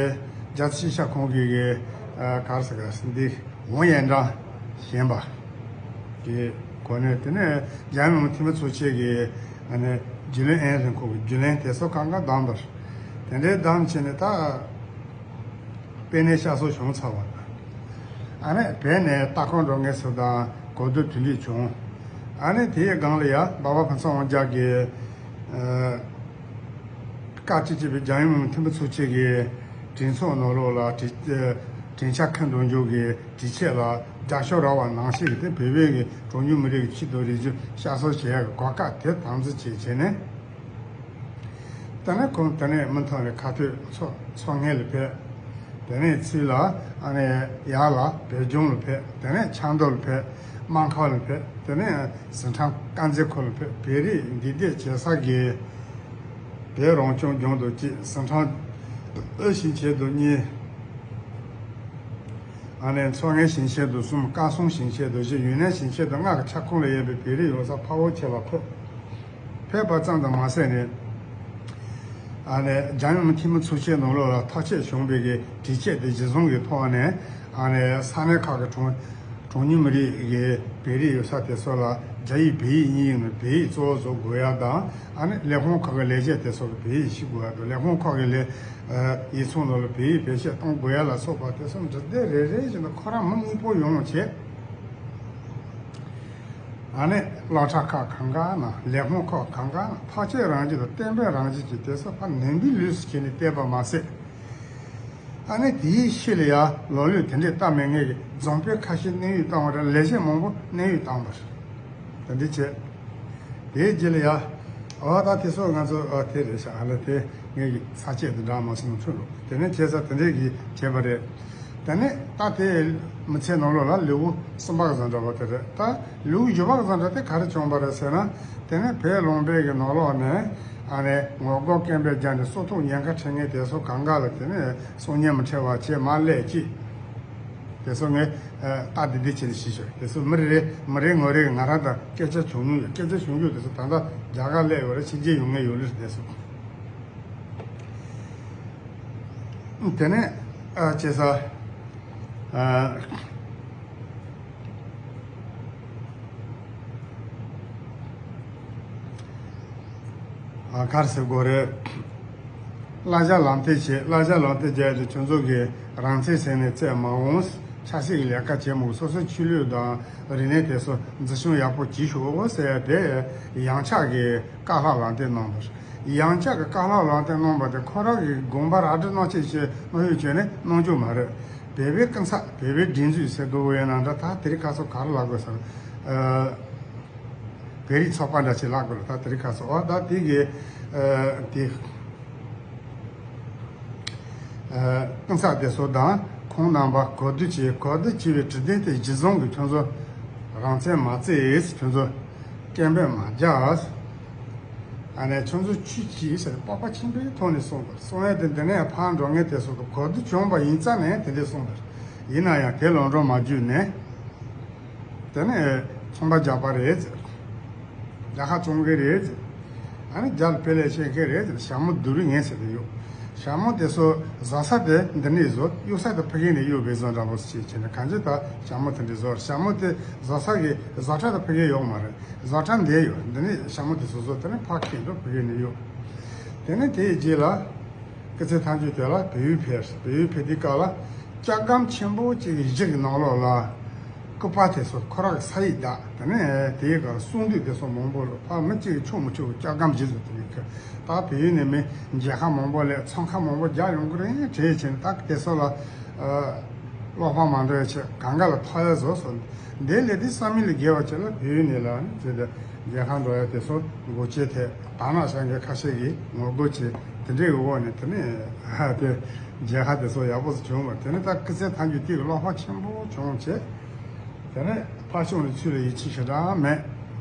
རྒྱལ་སྲས་ཤཱཀྱ་ཁོང་གིས་གི་ཨ་ག་རེ་ཟེར་ག་འདི་ཝང་ཡན་ཀྲང་བཞེངས་པ་གི་གོ་གནས། དེ་ནས་རྒྱལ་ཡུམ་འཐུས་མི་ཚོགས་ཆེན་གྱི་ཨ་ནི་རྒྱུན་ལས་ཨན་རིན་ཁོ་གི་རྒྱུན་ལས་དེ་ཚོ་གང་ག་བདམས་པ། དེ་འདྲའི་བདམས་བྱས་ནས་ད། དཔལ་ནས་ཤར་སོགས་བྱུང་ཚར་བ་དང་། ཨ་ནི་བོད་ནས་ལྟ་སྐོར་འགྲོ་མཁན་ཚོ་དང་གོ་བསྡུར་དེ་འདྲས་བྱུང་། ཨ་ནི་དེའི་སྒང་ལ་ཡ་འབའ་བ་ཕུན་ཚོགས་དབང་རྒྱལ་གྱིས་ཨ་བཀའ་སྤྱི་གཅིག་པའི་རྒྱལ་ཡུམ་འཐུས་མི་ཚོགས་ཆེན་གྱི་གྲོས་ཚོགས་ནང་ལོགས་ལ་གྲོས་ཨ་གྲོས་འཆར་འཁོད་འདོན་རྒྱུ་གི་གྲོས་ཆོད་ལ་རྒྱབ་སྐྱོར་རག་པ་ནང་བཞིན་གྱི་དེ་བོད་པའི་གི་གྲངས་ཉུང་མི་རིགས་ཀྱི་ཆོས་དང་རིག་གཞུང་བསྐྱར་གསོ་བྱེད་ཡག་གི་གོ་སྐབས་དེ་དམ་འཛིན་བྱས་བྱས་ནས། དེ་ནས་ཁོང་དེ་ནས་མི་ཐོན་ནས་ཁ་ཐུག་མཚོ་མཚོ་སྔོན་ལ་ཕེབས། དེ་ནས་ཚུར་ལ་ཨ་ནི་ཡར་ལ་བོད་ལྗོངས་ལ་ཕེབས། དེ་ནས་ཆབ་མདོ་ལ་ཕེབས། སྨར་ཁམས་ལ་ཕེབས། དེ་ནས་ཟི་ཁྲོན་དཀར་མཛེས་ཁུལ་ལ་ཕེབས། བོད་རིགས་འདུས་སྡོད་བྱེད་ས་གི་བོད་རང་སྐྱོང་ལྗོངས་དུ་གཅིག་ཟི་ཁྲོན་ཨུ་ཞིང་ཆེན་དུ་གཉིས། ཨ་ནི་མཚོ་སྔོན་ཞིང་ཆེན་དུ་གསུམ། ཁམས་གསུམ་ཞིང་ཆེན་དུ་བཞི། ཡུན་ནན་ཞིང་ཆེན་དུ་ལྔ་གི་ཁྱབ་ཁོངས་ལ་ཡོད་པའི་བོད་རིགས་ཡོད་ས་ཕལ་པོ་ཆེ་ལ་ཕེབས། ཕེབས་པ་ཙམ་དུ་མ་ཟད་ནས། ཨ་ནི་རྒྱལ་ཡོངས་མི་འཐུས་མི་ཚོགས་ཆེན་ནང་ལོགས་ལ་ཐག་གཅོད་བྱུང་བའི་གི་གྲོས་ཆོད་དེ་གཞི་བཟུང་གི་ཐོག་ནས། ཨ་ནི་ས་གནས་ཁག་གི་གྲངས་གྲངས་ཉུང་མི་རིགས་ཀྱི་བོད་རིགས་ཡོད་ས་དེ་ཚོ་ལ་རྒྱ་ཡིག་བོད་ཡིག་གཉིས་ཡིན་ནོ། བོད་ཡིག་གཙོ་བོ་བཟོ་དགོས་ཡ་དང་། ཨ་ནི་ལས་ཁུངས་ཁག་གི་ལས་བྱེད་དེ་ཚོ་གི་བོད་ཡིག་ཤེས་དགོས་ཡ་དང་། ལས་ཁུངས་ཁག་གི་ལས་ཡིག་ཚང་ནང་ལ་བོད་ཡིག་བེད་སྤྱོད་གཏོང་དགོས་ཡ་ལ་སོགས་པ་དེ་ཚོ་འབྲི་དེབ་རེ་རེ་བཞིན་དུ་ཁོ་རང་མི་དངོས་པོ་ཡོང་བྱས། ཨ་ནི་སློབ་གྲྭ་ཁག་གང་ག་ན། ལས་ཁུངས་ཁག་གང་ག་ན། ཐག་གཅོད་རང་བཞིན་དང་གཏན་འབེབས་རང་བཞིན་གྱི་དེ་ཚོ་ཕར་ནན་པོའི་ལུས་སུ་བྱས་ནས་བལྟས་པ་མ་ཟད། ཨ་ནི་དེའི་ཤུལ་ལ་ཡང་ལོ་ལོན་དེ་འདྲས་བཏབ་མེད་མཁན་གྱི་རྫོང་དཔོན་ཁ་ཤས་གནས་དབྱུང་བཏང་བ་རེད། ལས་བྱེད་མང་པོ་གནས་དབྱུང་བཏང་བ་རེད། དེ་འདྲས་བྱས། དེའི་རྗེས་ལ་ཡང་། ཨོ་ད་དེ་ཚོ་ང་ཚོ་ཨ་དེ་རེད་ཤག་ཨ་ལ་དེ་ངས་ཀྱི་ས་བཅད་དུ་འདྲ་མ་སོང་ཚུལ་ལོ། དེ་ནས་བྱས་ས་དེ་འདྲས་ཀྱི་བྱས་པ་རེད། དེ་ནས་ད་དེ་མི་ཚེ་ནང་ལོགས་ལ་ལེའུ་གསུམ་པ་གི་བཟོ་འདྲ་བ་དེ་རེད། ད་ལེའུ་བཞི་པ་གི་བཟོ་འདྲ་དེ་ག་རེ་བྱུང་བ་རེད་ཟེར་ན། དེ་ནས་བོད་ལུང་པའི་གི་ནང་ལོགས་ནས། ཨ་ནས་ངོ་རྒོལ་སྐད་འབོད་རྒྱག་ནས་སྲོག་ཐོག་ཉེན་ཁ་འཕྲད་མཁན་དེ་ཚོ་གང་ག་ལ་དེ་ནས་སྲོག་ཉེན་མི་འཕྲད་པ་བྱས་མ་སླེབས་ཅིག་དེ་ཚོ་ངས་ཨ་ལྟ་བདེ་བདེ་བྱས་ནས་ཞུས་ཆོག་དེ་ཚོ་མི་རེ་རེ་མི་རེ་ངོ་རེ་ང་རང་དང་སྐད་ཆ་བྱུང་མྱོང་ཡོད། སྐད་ཆ་བྱུང་རྒྱུ་དེ་ཚོ་ད་ལྟ་རྒྱ་གར་སླེབས་ཡོད་རེད། ཕྱི་རྒྱལ་ཡོང་མཁན་ཡོད་རེད། དེ་ཚོ་དེ་ནས་ཨ་བྱས་ས་ཨ། ཨ་ག་རེ་ཟེར་དགོས་རེད། གླ་ཆ་ལག་འཐེན་བྱས། གླ་ཆ་ལག་འཐེན་བྱས་ཏེ་ཁྱོད་ཚོ་གི་རང་བཙན་ཟེར་ནས་བཙལ་མ་འོང་། ཆབ་སྲིད་ཀྱི་ལས་ཀ་བྱེད་མ་འོང་། སོ་སོའི་ཆོས་ལུགས་དང་རིག་གནས་དེ་ཚོ་འཛིན་སྐྱོང་ཡག་པོ་བྱེད་ཤོག་ཟེར་ཏེ་ཡང་ཆག་གི་བཀའ་ལྷག་ལག་འཐེན་གནང་བ་རེད། ཡང་ཆག་གི་བཀའ་ལྷག་ལག་འཐེན་གནང་བ་དེ་ཁོ་རང་གི་དགོངས་པ་ར་སྤྲོད་གནང་ཆེད་བྱས་གནང་ཡོད་བྱས་ནས་གནང་རྒྱུ་མ་རེད། བོད་པའི་སྐུ་ཚབ། བོད་པའི་སྒྲིག་འཛུགས་ཟེར་དགོས་ཡོད་ན་འདྲ། ད་དེ་རིང་ཁ་སང་ག་རེ་ལབ་དགོས་ཟེར། ཨ། བོད་རིགས་ཚོགས་པ་འདྲ་ཞིག་ལབ་དགོས་རེད། ད་དེ་རིང་ཁ་སང་། ཨ་ད་དེ་གི་ཨ་དེ་ཨ་སྐུ་ཚབ་དེ་ཚོ་དང་ཁོང་རྣམ་པ་གོ་བསྡུར་བྱས། གོ་བསྡུར་བྱས་པའི་གྲོས་དོན་དེ་གཞི་བཟུང་གིས་ཁྱོད་ཚོ་རང་བཙན་མ་བརྩི། ཁྱོད་ཚོ་སྐད་འབོད་མ་རྒྱག་ཨ་ནས་ཁྱོད་ཚོ་ཆོས་བྱེད་ཟེར་སྤོབས་པ་ཆེན་པོའི་ཐོག་ནས་གསུངས་པ། གསུང་ཡས་དེ་འདི་ནས་ཕར་འགྲོ་མཁན་དེ་ཚོ་གི་གོ་བསྡུར་བྱུང་བ་ཡིན་ཙང་ནས་དེ་འདྲས་གསུངས་པ། ཡིན་ན་ཡང་དེ་ལམ་འགྲོ་མ་བརྒྱུད་ནས། དེ་ནས་ཚོང་པ་རྒྱག་པ་རེད་ཟེར། རྒྱལ་ཁ་བཙོང་མཁན་རེད་ཟེར། ཨ་ནི་རྒྱ་ལ་དཔེ་ལས་བཤད་མཁན་རེད་ཟེར། ཞྭ་མོ་བསྡུ་རུ་ངེས་ཟེར་དེ་ཡོད། ཞྭ་མོ་དེ་ཚོ་བཟོ་ས་དེ་འདི་ནས་བཟོ། གཡུག་ས་དེ་ཕ་གི་ནས་གཡུག་པའི་བཟོ་འདྲ་པོ་ཞིག་བྱས་ནས་གང་ཅི་ད་ཞྭ་མོ་དེ་འདྲས་བཟོ། ཞྭ་མོ་དེ་བཟོ་ས་གི་བཟོ་གྲྭ་དེ་ཕ་གི་ཡོད་མ་རེད། བཟོ་གྲྭ་འདི་ཡོད། འདི་ནས་ཞྭ་མོ་དེ་ཚོ་བཟོ། དེ་ནས་ཕར་འཁྱེར་འགྲོ། ཕ་གི་ནས་གཡུག་དེ་ནས་དེའི་རྗེས་ལ། སྐུ་ཚེ་མཐའ་མཇུག་དེ་ལ་བལ་ཡུལ་ཕེབས། བལ་ཡུལ་ཕེབས་དུས་སྐབས་ལ་ལྕགས་སྒམ་ཆེན་པོ་གཅིག་གི་གཞི་གི་ནང་ལོགས་ལ་སྐུ་པར་དེ་ཚོ་ཁོ་རང་གི་ས་ཡིག་བརྡབས། དེ་ནས་དེའི་སྐབས་ལ་གསུང་དུས་དེ་ཚོ་མང་པོ་ལ་ཕར་མི་གཅིག་གིས་ཆོག་མི་ཆོག་གི་ལྕགས་སྒམ་གཞི་བཟོ་དེ་གི་ཁ་ད་བལ་ཡུལ་ནས་མི་མཇལ་ཁ་མང་པོ་སླེབས། འཚམས་ཁ་མང་པོ་རྒྱག་ཡོང་གི་རེད་དྲན་བྱས་ནས། ད་དེ་ཚོ་ལ་ཨ་བློ་ཕམ་མ་འགྲོ་ཡ་ཆེད་གང་ག་ལ་ཐོ་ཡ་བཟོ་སོང་། འདི་ལས་དེ་བསམ་ཡུལ་ལས་བརྒལ་བ་ཆེ་ལ་བལ་ཡུལ་ནས་ལ་ནི་ཟེར་ཏེ་མཇལ་ཁ་འགྲོ་ཡ་དེ་ཚོ་འགོ་བྱེད་ཐད་དར་ནག་ཤང་གི་ཁ་ཤས་ཀྱིས་ངོ་རྒོལ་བྱས། དེ་འདྲའི་འོག་ནས་དེ་ནས་ཨ་དེ་མཇལ་ཁ་དེ་ཚོ་ཡག་པོ་ཞིག་བྱུང་བ། དེ་ནས་ད་སྐུ་ཚེ་མཐའ་མཇུག་དེ་གི་བློ་ཕམ་ཆེན་པོ་བྱུང་བྱས། དེ་ནས་ཕར་ཕྱོགས་ནས་ཚུར་ལ་ཡིད་ཆེས་ཞེ་དྲག་མེད།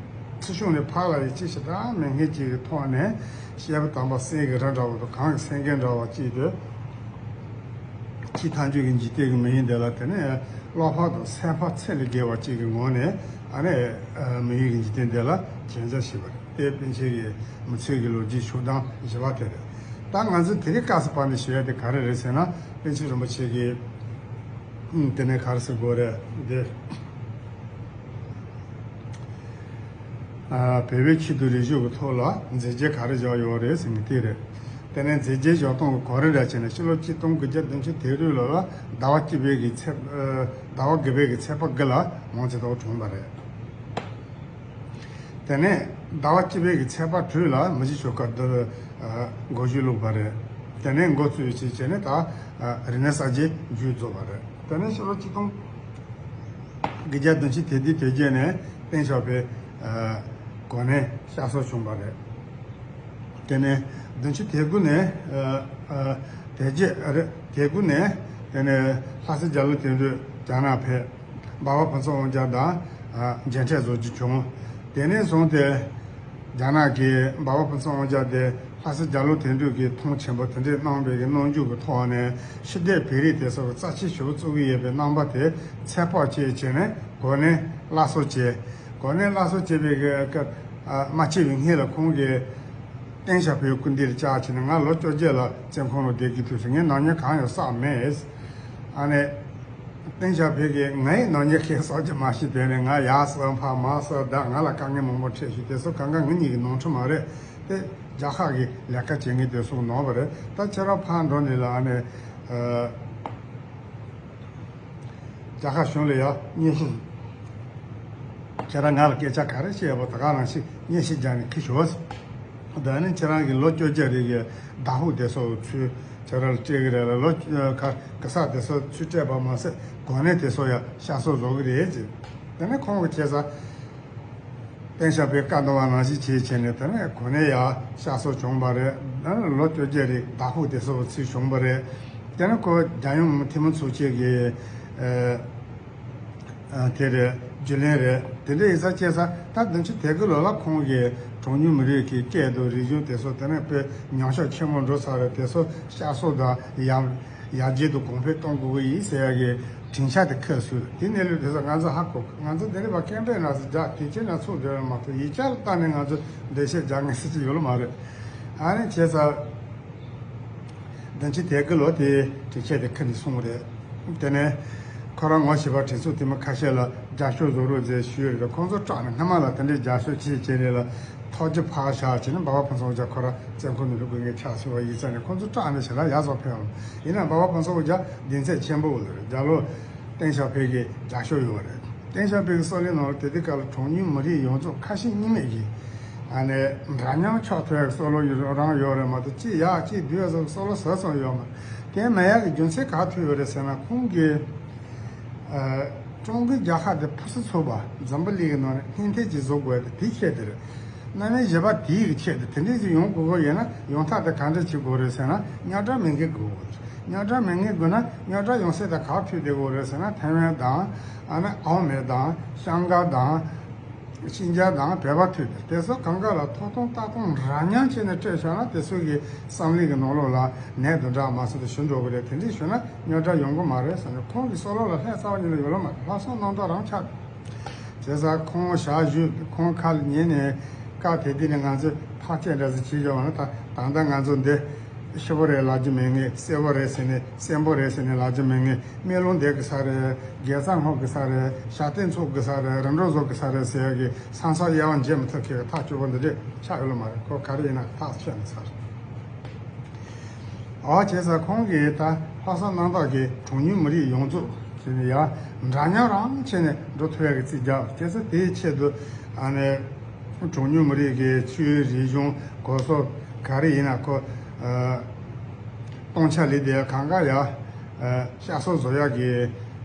ཚུར་ཕྱོགས་ནས་ཕར་ལ་ཡིད་ཆེས་ཞེ་དྲག་མེད་མཁན་ཅིག་གི་ཐོག་ནས་བཤད་པ་དམ་པ་གསན་གི་ར་འདྲ་བ་དང་གང་གི་གསན་མཁན་འདྲ་བ་ཅིག་དེ། ཕྱི་མཐའ་མཇུག་གི་འཇིག་རྟེན་གྱི་མི་ཡུལ་འདི་ལ་དེ་ནས་བློ་ཕམ་དང་སེམས་ཕམ་ཚད་ལས་བརྒལ་བ་ཅིག་གི་ངང་ནས། ཨ་ནི་མི་ཡུལ་གྱི་འཇིག་རྟེན་འདི་ལ་གྱེས་འཇགས་བྱས་པ་རེད། དེ་པཎ་ཆེན་གྱི་མི་ཚེ་གི་ལོ་རྒྱུས་ཤོག་གྲངས་བཞི་པ་དེ་རེད། ད་ང་ཚོས་དེ་རིང་སྐབས་སུ་བབས་ནས་ཞུ་ཡ་དེ་ག་རེ་རེད་ཟེར་ན། པཎ་ཆེན་རིན་པོ་ཆེ་གིས་དེ་ནས་ག་རེ་ཟེར་དགོས་རེད་འདི། ཨ་བོད་པའི་ཆེས་མཐོའི་རིག་གཞུང་གི་ཐོག་ལ་མཛད་རྗེས་ག་རེ་བཞག་ཡོད་རེད་ཟེར་ནས་དེ་རེད། དེ་ནས་མཛད་རྗེས་བཞག་སྟངས་ཀྱི་གོ་རིམ་ར་བྱས་ན། ཕྱི་ལོ་གཅིག་སྟོང་དགུ་བརྒྱ་བདུན་ཅུ་དོན་དྲུག་ལོ་ལ་ཟླ་བ་བཅུ་པའི་གི་ཚེས། ཨ་ཟླ་བ་དགུ་པའི་གི་ཚེས་པ་དགུ་ལ་མང་ཆེ་ཐོག་གྲོངས་པ་རེད། དེ་ནས་ཟླ་བ་བཅུ་པའི་གི་ཚེས་པ་དྲུག་ལ་མི་རྗེ་ཆོས་དཀར་དེ་ཨ་མགོ་བཞུགས་བླུགས་པ་རེད། དེ་ནས་འགོ་བཙུགས་བྱས་བྱས་ནས་ད་ཨ་རིག་གནས་གསར་བརྗེ་མཇུག་རྫོགས་པ་རེད། དེ་ནས་ཕྱི་ལོ་གཅིག་སྟོང་དགུ་བརྒྱ་བདུན་ཅུ་དོན་བདུན་དོན་བརྒྱད་ནས་སྟེང་ཕྱོགས་པའི་ཨ་གོ་གནས་གཤགས་སོར་བྱུང་བ་རེད། དེ་ནས་ བདུན་ཅུ་དོན་དགུ་ནས་ཨ་ཨ་དེ་རྗེས་རེད། དོན་དགུ་ནས་དེ་ནས་ལྷ་སའི་རྒྱ་ལོ་དོན་གྲུབ་རྒྱ་ནག་ཕེབས། འབའ་བ་ཕུན་ཚོགས་དབང་རྒྱལ་དང་ཨ་མཇལ་འཕྲད་བཟོ་རྒྱུ་བྱུང་། དེ་ནས་བཟུང་སྟེ་རྒྱ་ནག་གིས་འབའ་བ་ཕུན་ཚོགས་དབང་རྒྱལ་དེ་ལྷ་སའི་རྒྱ་ལོ་དོན་གྲུབ་ཀྱིས་མཐོང་ཆེན་པོ་དེ་འདྲས་གནང་བའི་གི་གནོན་འཇུག་གི་ཐོག་ནས་ཕྱི་སྡོད་བོད་རིགས་དེ་ཚོར་རྩ་ཆེ་ཞེ་པོ་བརྩི་གི་ཡོད་པའི་རྣམ་པ་དེ་ཚོད་དཔག་བྱས་བྱས་ནས་གོ་གནས་སླར་གསོ་བྱས། གོ་གནས་སླར་གསོ་བྱས་པའི་གི་སྐབས་ཨ་མ་སྐྱེས་པའི་སྔོན་ལ་ཁོང་གིས་ཏེང་ཞའོ་ཕོའི་སྐུ་མདུན་ལ་བཅར་བྱས་ནས། ང་ལོ་བཅོ་བརྒྱད་ལ་བཙོན་ཁང་ལ་བསྡད་ཀྱི་དུས་སུ་ངའི་ནག་ཉེས་གང་ཡང་བསགས་མེད། ཨ་ནི་ཏེང་ཞའོ་ཕོ་གིས་ངའི་ནག་ཉེས་གང་ཡང་བསགས་ཀྱི་མ་ཤེས། དེ་ནས་ང་ཡར་སོང་ཕར་མར་སོང་བསྡད། ང་ལ་དཀའ་ངལ་མང་པོ་འཕྲད་ཤག་དེ་ཚོ་གང་ག་ངེད་གཉིས་ཀྱི་ནོར་འཁྲུལ་མ་རེད། དེ་རྒྱལ་ཁབ་ཀྱི་ལས་ཀ་བྱེད་མཁན་དེ་ཚོའི་ནོར་བ་རེད། ད་ཁྱེད་རང་ཕར་འགྲོ་ནས་ལ་ཨ་ནི་ཨ། རྒྱལ་ཁབ་གཞུང་ལ་ཡང་སྙན་ཞུ། ཁྱེད་རང་ང་ལ་སྐད་ཆ་ག་རེ་བཤད་ཡོད་པ་ད་ག་རང་ཞིག་སྙན་ཞུ་རྒྱག་ནས་འཁྱེར་ཤོག། ད་ནི་ཁྱེད་རང་གི་ལོ་བཅོ་བརྒྱད་རིང་གི་བདག་པོ་དེ་ཚོ་ཚུར་ཁྱེད་རང་ལ་སྤྲད་ཀྱི་རེད་ལ། ལོ་ག་ག་ས་དེ་ཚོ་ཚུར་སྤྲད་པ་མ་ཟད་གོ་གནས་དེ་ཚོ་ཡང་བསྐྱར་གསོ་བཟོ་གི་རེད་ཅེས། དེ་ནས་ཁོང་གིས་བྱས་ཙང་ཏེང་ཞའོ་ཕོའི་བཀའ་གནང་བ་ནང་བཞིན་བྱས་བྱས་ནས། དེ་ནས་གོ་གནས་ཡང་བསྐྱར་གསོ་བྱུང་བ་རེད། ཨ་ནི་ལོ་བཅོ་བརྒྱད་རིང་བདག་པོ་དེ་ཚོ་ཚུར་བྱུང་བ་རེད། དེ་ནས་ཁོ་རྒྱལ་ཡོངས་འཐུས་མི་ཚོགས་ཆེན་གྱི་ཨ་ཨ་དེ་རེད། རྒྱུན་ལས་རེད། དེ་འདྲ་ཡིན་ཙང་བྱས་ཙང་ད་བདུན་ཅུ་དོན་དགུ་ལོ་ལ་ཁོང་གིས་གྲངས་ཉུང་མི་རིགས་ཀྱི་སྐད་དང་རིག་གཞུང་དེ་ཚོ་དེ་ནས་དཔེ་ཉམས་ཤོས་ཆེན་པོ་འགྲོ་ཚར་རེད། དེ་ཚོ་བསྐྱར་གསོ་དང་ཡར་ཡར་རྒྱས་དང་གོང་འཕེལ་གཏོང་དགོས་ཀྱི་ཡིན་ཟེར་ཡ་གི་དྲན་འཆར་དེ་ཁ་གསལ། དེ་གནས་ལུགས་དེ་ཚོ་ང་ཚོ་ཧ་གོ། ང་ཚོ་འདི་ནས་ཕར་ཀེམ་པེན་ནང་ཚོ་རྒྱག། དེ་ཕྱིར་ན་ཚུར་སྡོད་ཡ་མ་གཏོགས་ཡིག་ཆ་ལ་བལྟས་ནས་ང་ཚོ་འགྲེལ་བཤད་རྒྱག་མཁན་སུ་གཅིག་ཡོད་ལ་མ་རེད། ཨ་ནི་བྱས་ཙང་བདུན་ཅུ་དོན་དགུ་ལོ་དེའི་དྲན་འཆར་དེ་ཁ་ནས་སོང་རེད། དེ་ནས་ཁོ་རང་ངོ་ཤེས་པ་གྲོས་ཚོགས་འཐུས་མི་ཁ་ཤས་ལ་རྒྱབ་སྐྱོར་བཟོ་རོགས་ཟེར་ཞུས་རེད། ཁོང་ཚོ་སྐྲག་ནས་སྔ་མ་ལ་དེ་འདྲའི་རྒྱབ་སྐྱོར་བྱས་བྱས་ནས་ལ་ཐོབ་རྒྱུ་ཕར་བཞག་བྱས་ནས། འབའ་བ་ཕུན་ཚོགས་དབང་རྒྱལ་ཁོ་རང་བཙོན་ཁང་ནས་ལུས་དགོས་ངེས་ཆགས་སོང་བ་ཡིན་ཙང་ནས། ཁོང་ཚོ་སྐྲག་ནས་ཞེ་དྲག་ཡར་སོང་ཕེབས་འོང་། ཡིན་ནའང་འབའ་བ་ཕུན་ཚོགས་དབང་རྒྱལ་གདེང་ཚོད་ཆེན་པོ་ཡོད་རེད། རྒྱ་ལོ་ཏེང་ཞའོ་ཕོ་གི་རྒྱབ་སྐྱོར་ཡོད་རེད། ཏེང་ཞའོ་ཕོ་གི་སྲོག་ལེན་ནང་ལ་དེ་དུས་སྐབས་ལ་གྲངས་ཉུང་མི་རིགས་ཡོངས་རྫོགས་ཁ་ཞེ་གཉིས་མེད་ཀྱི་ཨ་ནི་འདྲ་མཉམ་ཕྱོགས་མཐུན་སྲོག་ལེན་ཡོད་རང་ཡོད་རེད་མ་གཏོགས། གཅིག་ཡག་གཅིག་སྡུག་སོགས་སྲོག་ལེན་ཟེར་ཙམ་ཡོད་མ་རེད། དེ་མེད་ཡག་གི་རྒྱུ་མཚན་ག་ཐུག་ཡོད་རེད་ཟེར་ན། ཁོང་གིས་ཨ་ཀྲུང་གོའི་རྒྱལ་ཁབ་དེ་ཕུན་སུམ་ཚོགས་པ་འཛམ་བུ་གླིང་གི་ནང་ནས་སྣེ་ཁྲིད་ཅིག་བཟོ་དགོས་ཏེ། དེའི་ཆེད་དུ་རེད། གནམ་མེད་གཞན་པ་དེའི་གི་ཆེད་དུ་དེ་འདྲས་ཅིག་ཡོང་དགོས་ཀྱི་ཡོད་ན། ཡོང་ཐབས་དེ་ག་འདྲ་བྱེད་དགོས་རེད་ཟེར་ན། རྙོག་དྲ་མེད་མཁན་དགོས་ཀྱི་ཡོད་རེད། རྙོག་དྲ་མེད་མཁན་དགོས་ན། རྙོག་དྲ་ཡོང་ས་དེ་ག་ཐུག་བསྡད་དགོས་རེད་ཟེར་ན། ཐའེ་ཝན་དང་། ཨ་ནི་ཨའོ་མོན་དང་། ཤང་ཀང་དང་། ཤིན་ཅང་དང་བོད་པ་ཐུག་བསྡད། དེ་ཚོ་གང་ག་ལ་ཐོབ་ཐང་ལྟ་སྟངས་འདྲ་མཉམ་བྱས་ནས་སྤྲད་བཞག་ན། དེ་ཚོ་གི་བསམ་བློའི་གི་ནང་ལོགས་ལ་ནད་དང་འདྲ་མ་སོང་དུ་ཞུ་འགྲོ་གི་རེད། དེ་འདྲས་ཞུ་ན་རྙོག་དྲ་ཡོང་གི་མ་རེད་ཟེར་ནས། ཁོང་གི་སྲོག་ལོ་ལ་ལྷད་རྩ་བ་ཉིད་ནས་ཡོད་ལ་མ་རེད། ལྷག་བསམ་རྣམ་དག་རང་ཆགས། བྱས་ཙང་ཁོང་ཞག་བཞུགས། ཁོང་ཁ་ལ་ཉན་ནས་བཀའ་དེ་དེ་ནས་ང་ཚོས་ཕར་ཆེར་འདྲ་ཟིག་བྱེད་ཡོང་ན། ད་ད་ལྟ་ང་ཚོ་འདི་ཤི་བོ་རེད་ལབ་རྒྱུ་མེད་མཁན། གསལ་བོ་རེད་ཟེར་ནས། གསལ་པོ་རེད་ཟེར་ནས་ལབ་རྒྱུ་མེད་མཁན། སྨན་ལུང་འདེབས་དགོས་ས་རེད། དགེ་རྩ་བསྔོ་དགོས་ས་རེད། ཞབས་བརྟན་ཚོགས་དགོས་ས་རེད། རིམ་གྲོ་བཟོ་དགོས་ས་རེད་ཟེར་ཡག་གི་སང་སང་དབྱེ་བ་འབྱེད་མི་ཐུབ་མཁན་གྱི་ཐག་གཅོད་པོ་འདི་འདྲས་ཆགས་ཡོད་ལ་མ་རེད། ཁོ་ག་རེ་ཡིན་ན་ཐག་ཆོད་ནས་ཚར། འོ་བྱས་ཙང་ཁོང་གིས་ད་ལྷག་བསམ་རྣམ་དག་གིས་གྲངས་ཉུང་མི་རིགས་ཡོངས་རྫོགས་བྱས་ནས་ཡང་འདྲ་མཉམ་རང་བྱས་ནས་འགྲོ་ཐུབ་ཡག་གི་རྩིས་རྒྱག། བྱས་ཙང་དེའི་ཆེད་དུ་ཨ་ནི་གྲངས་ཉུང་མི་རིགས་ཀྱི་ཆོས་རིག་གཞུང་གོ་སོགས་ག་རེ་ཡིན་ན། ཁོ་ཨ་སྟོང་ཆ་ལས་དེ་གང་ག་ཡང་ཨ་བསྐྱར་གསོ་བཟོ་ཡག་གི་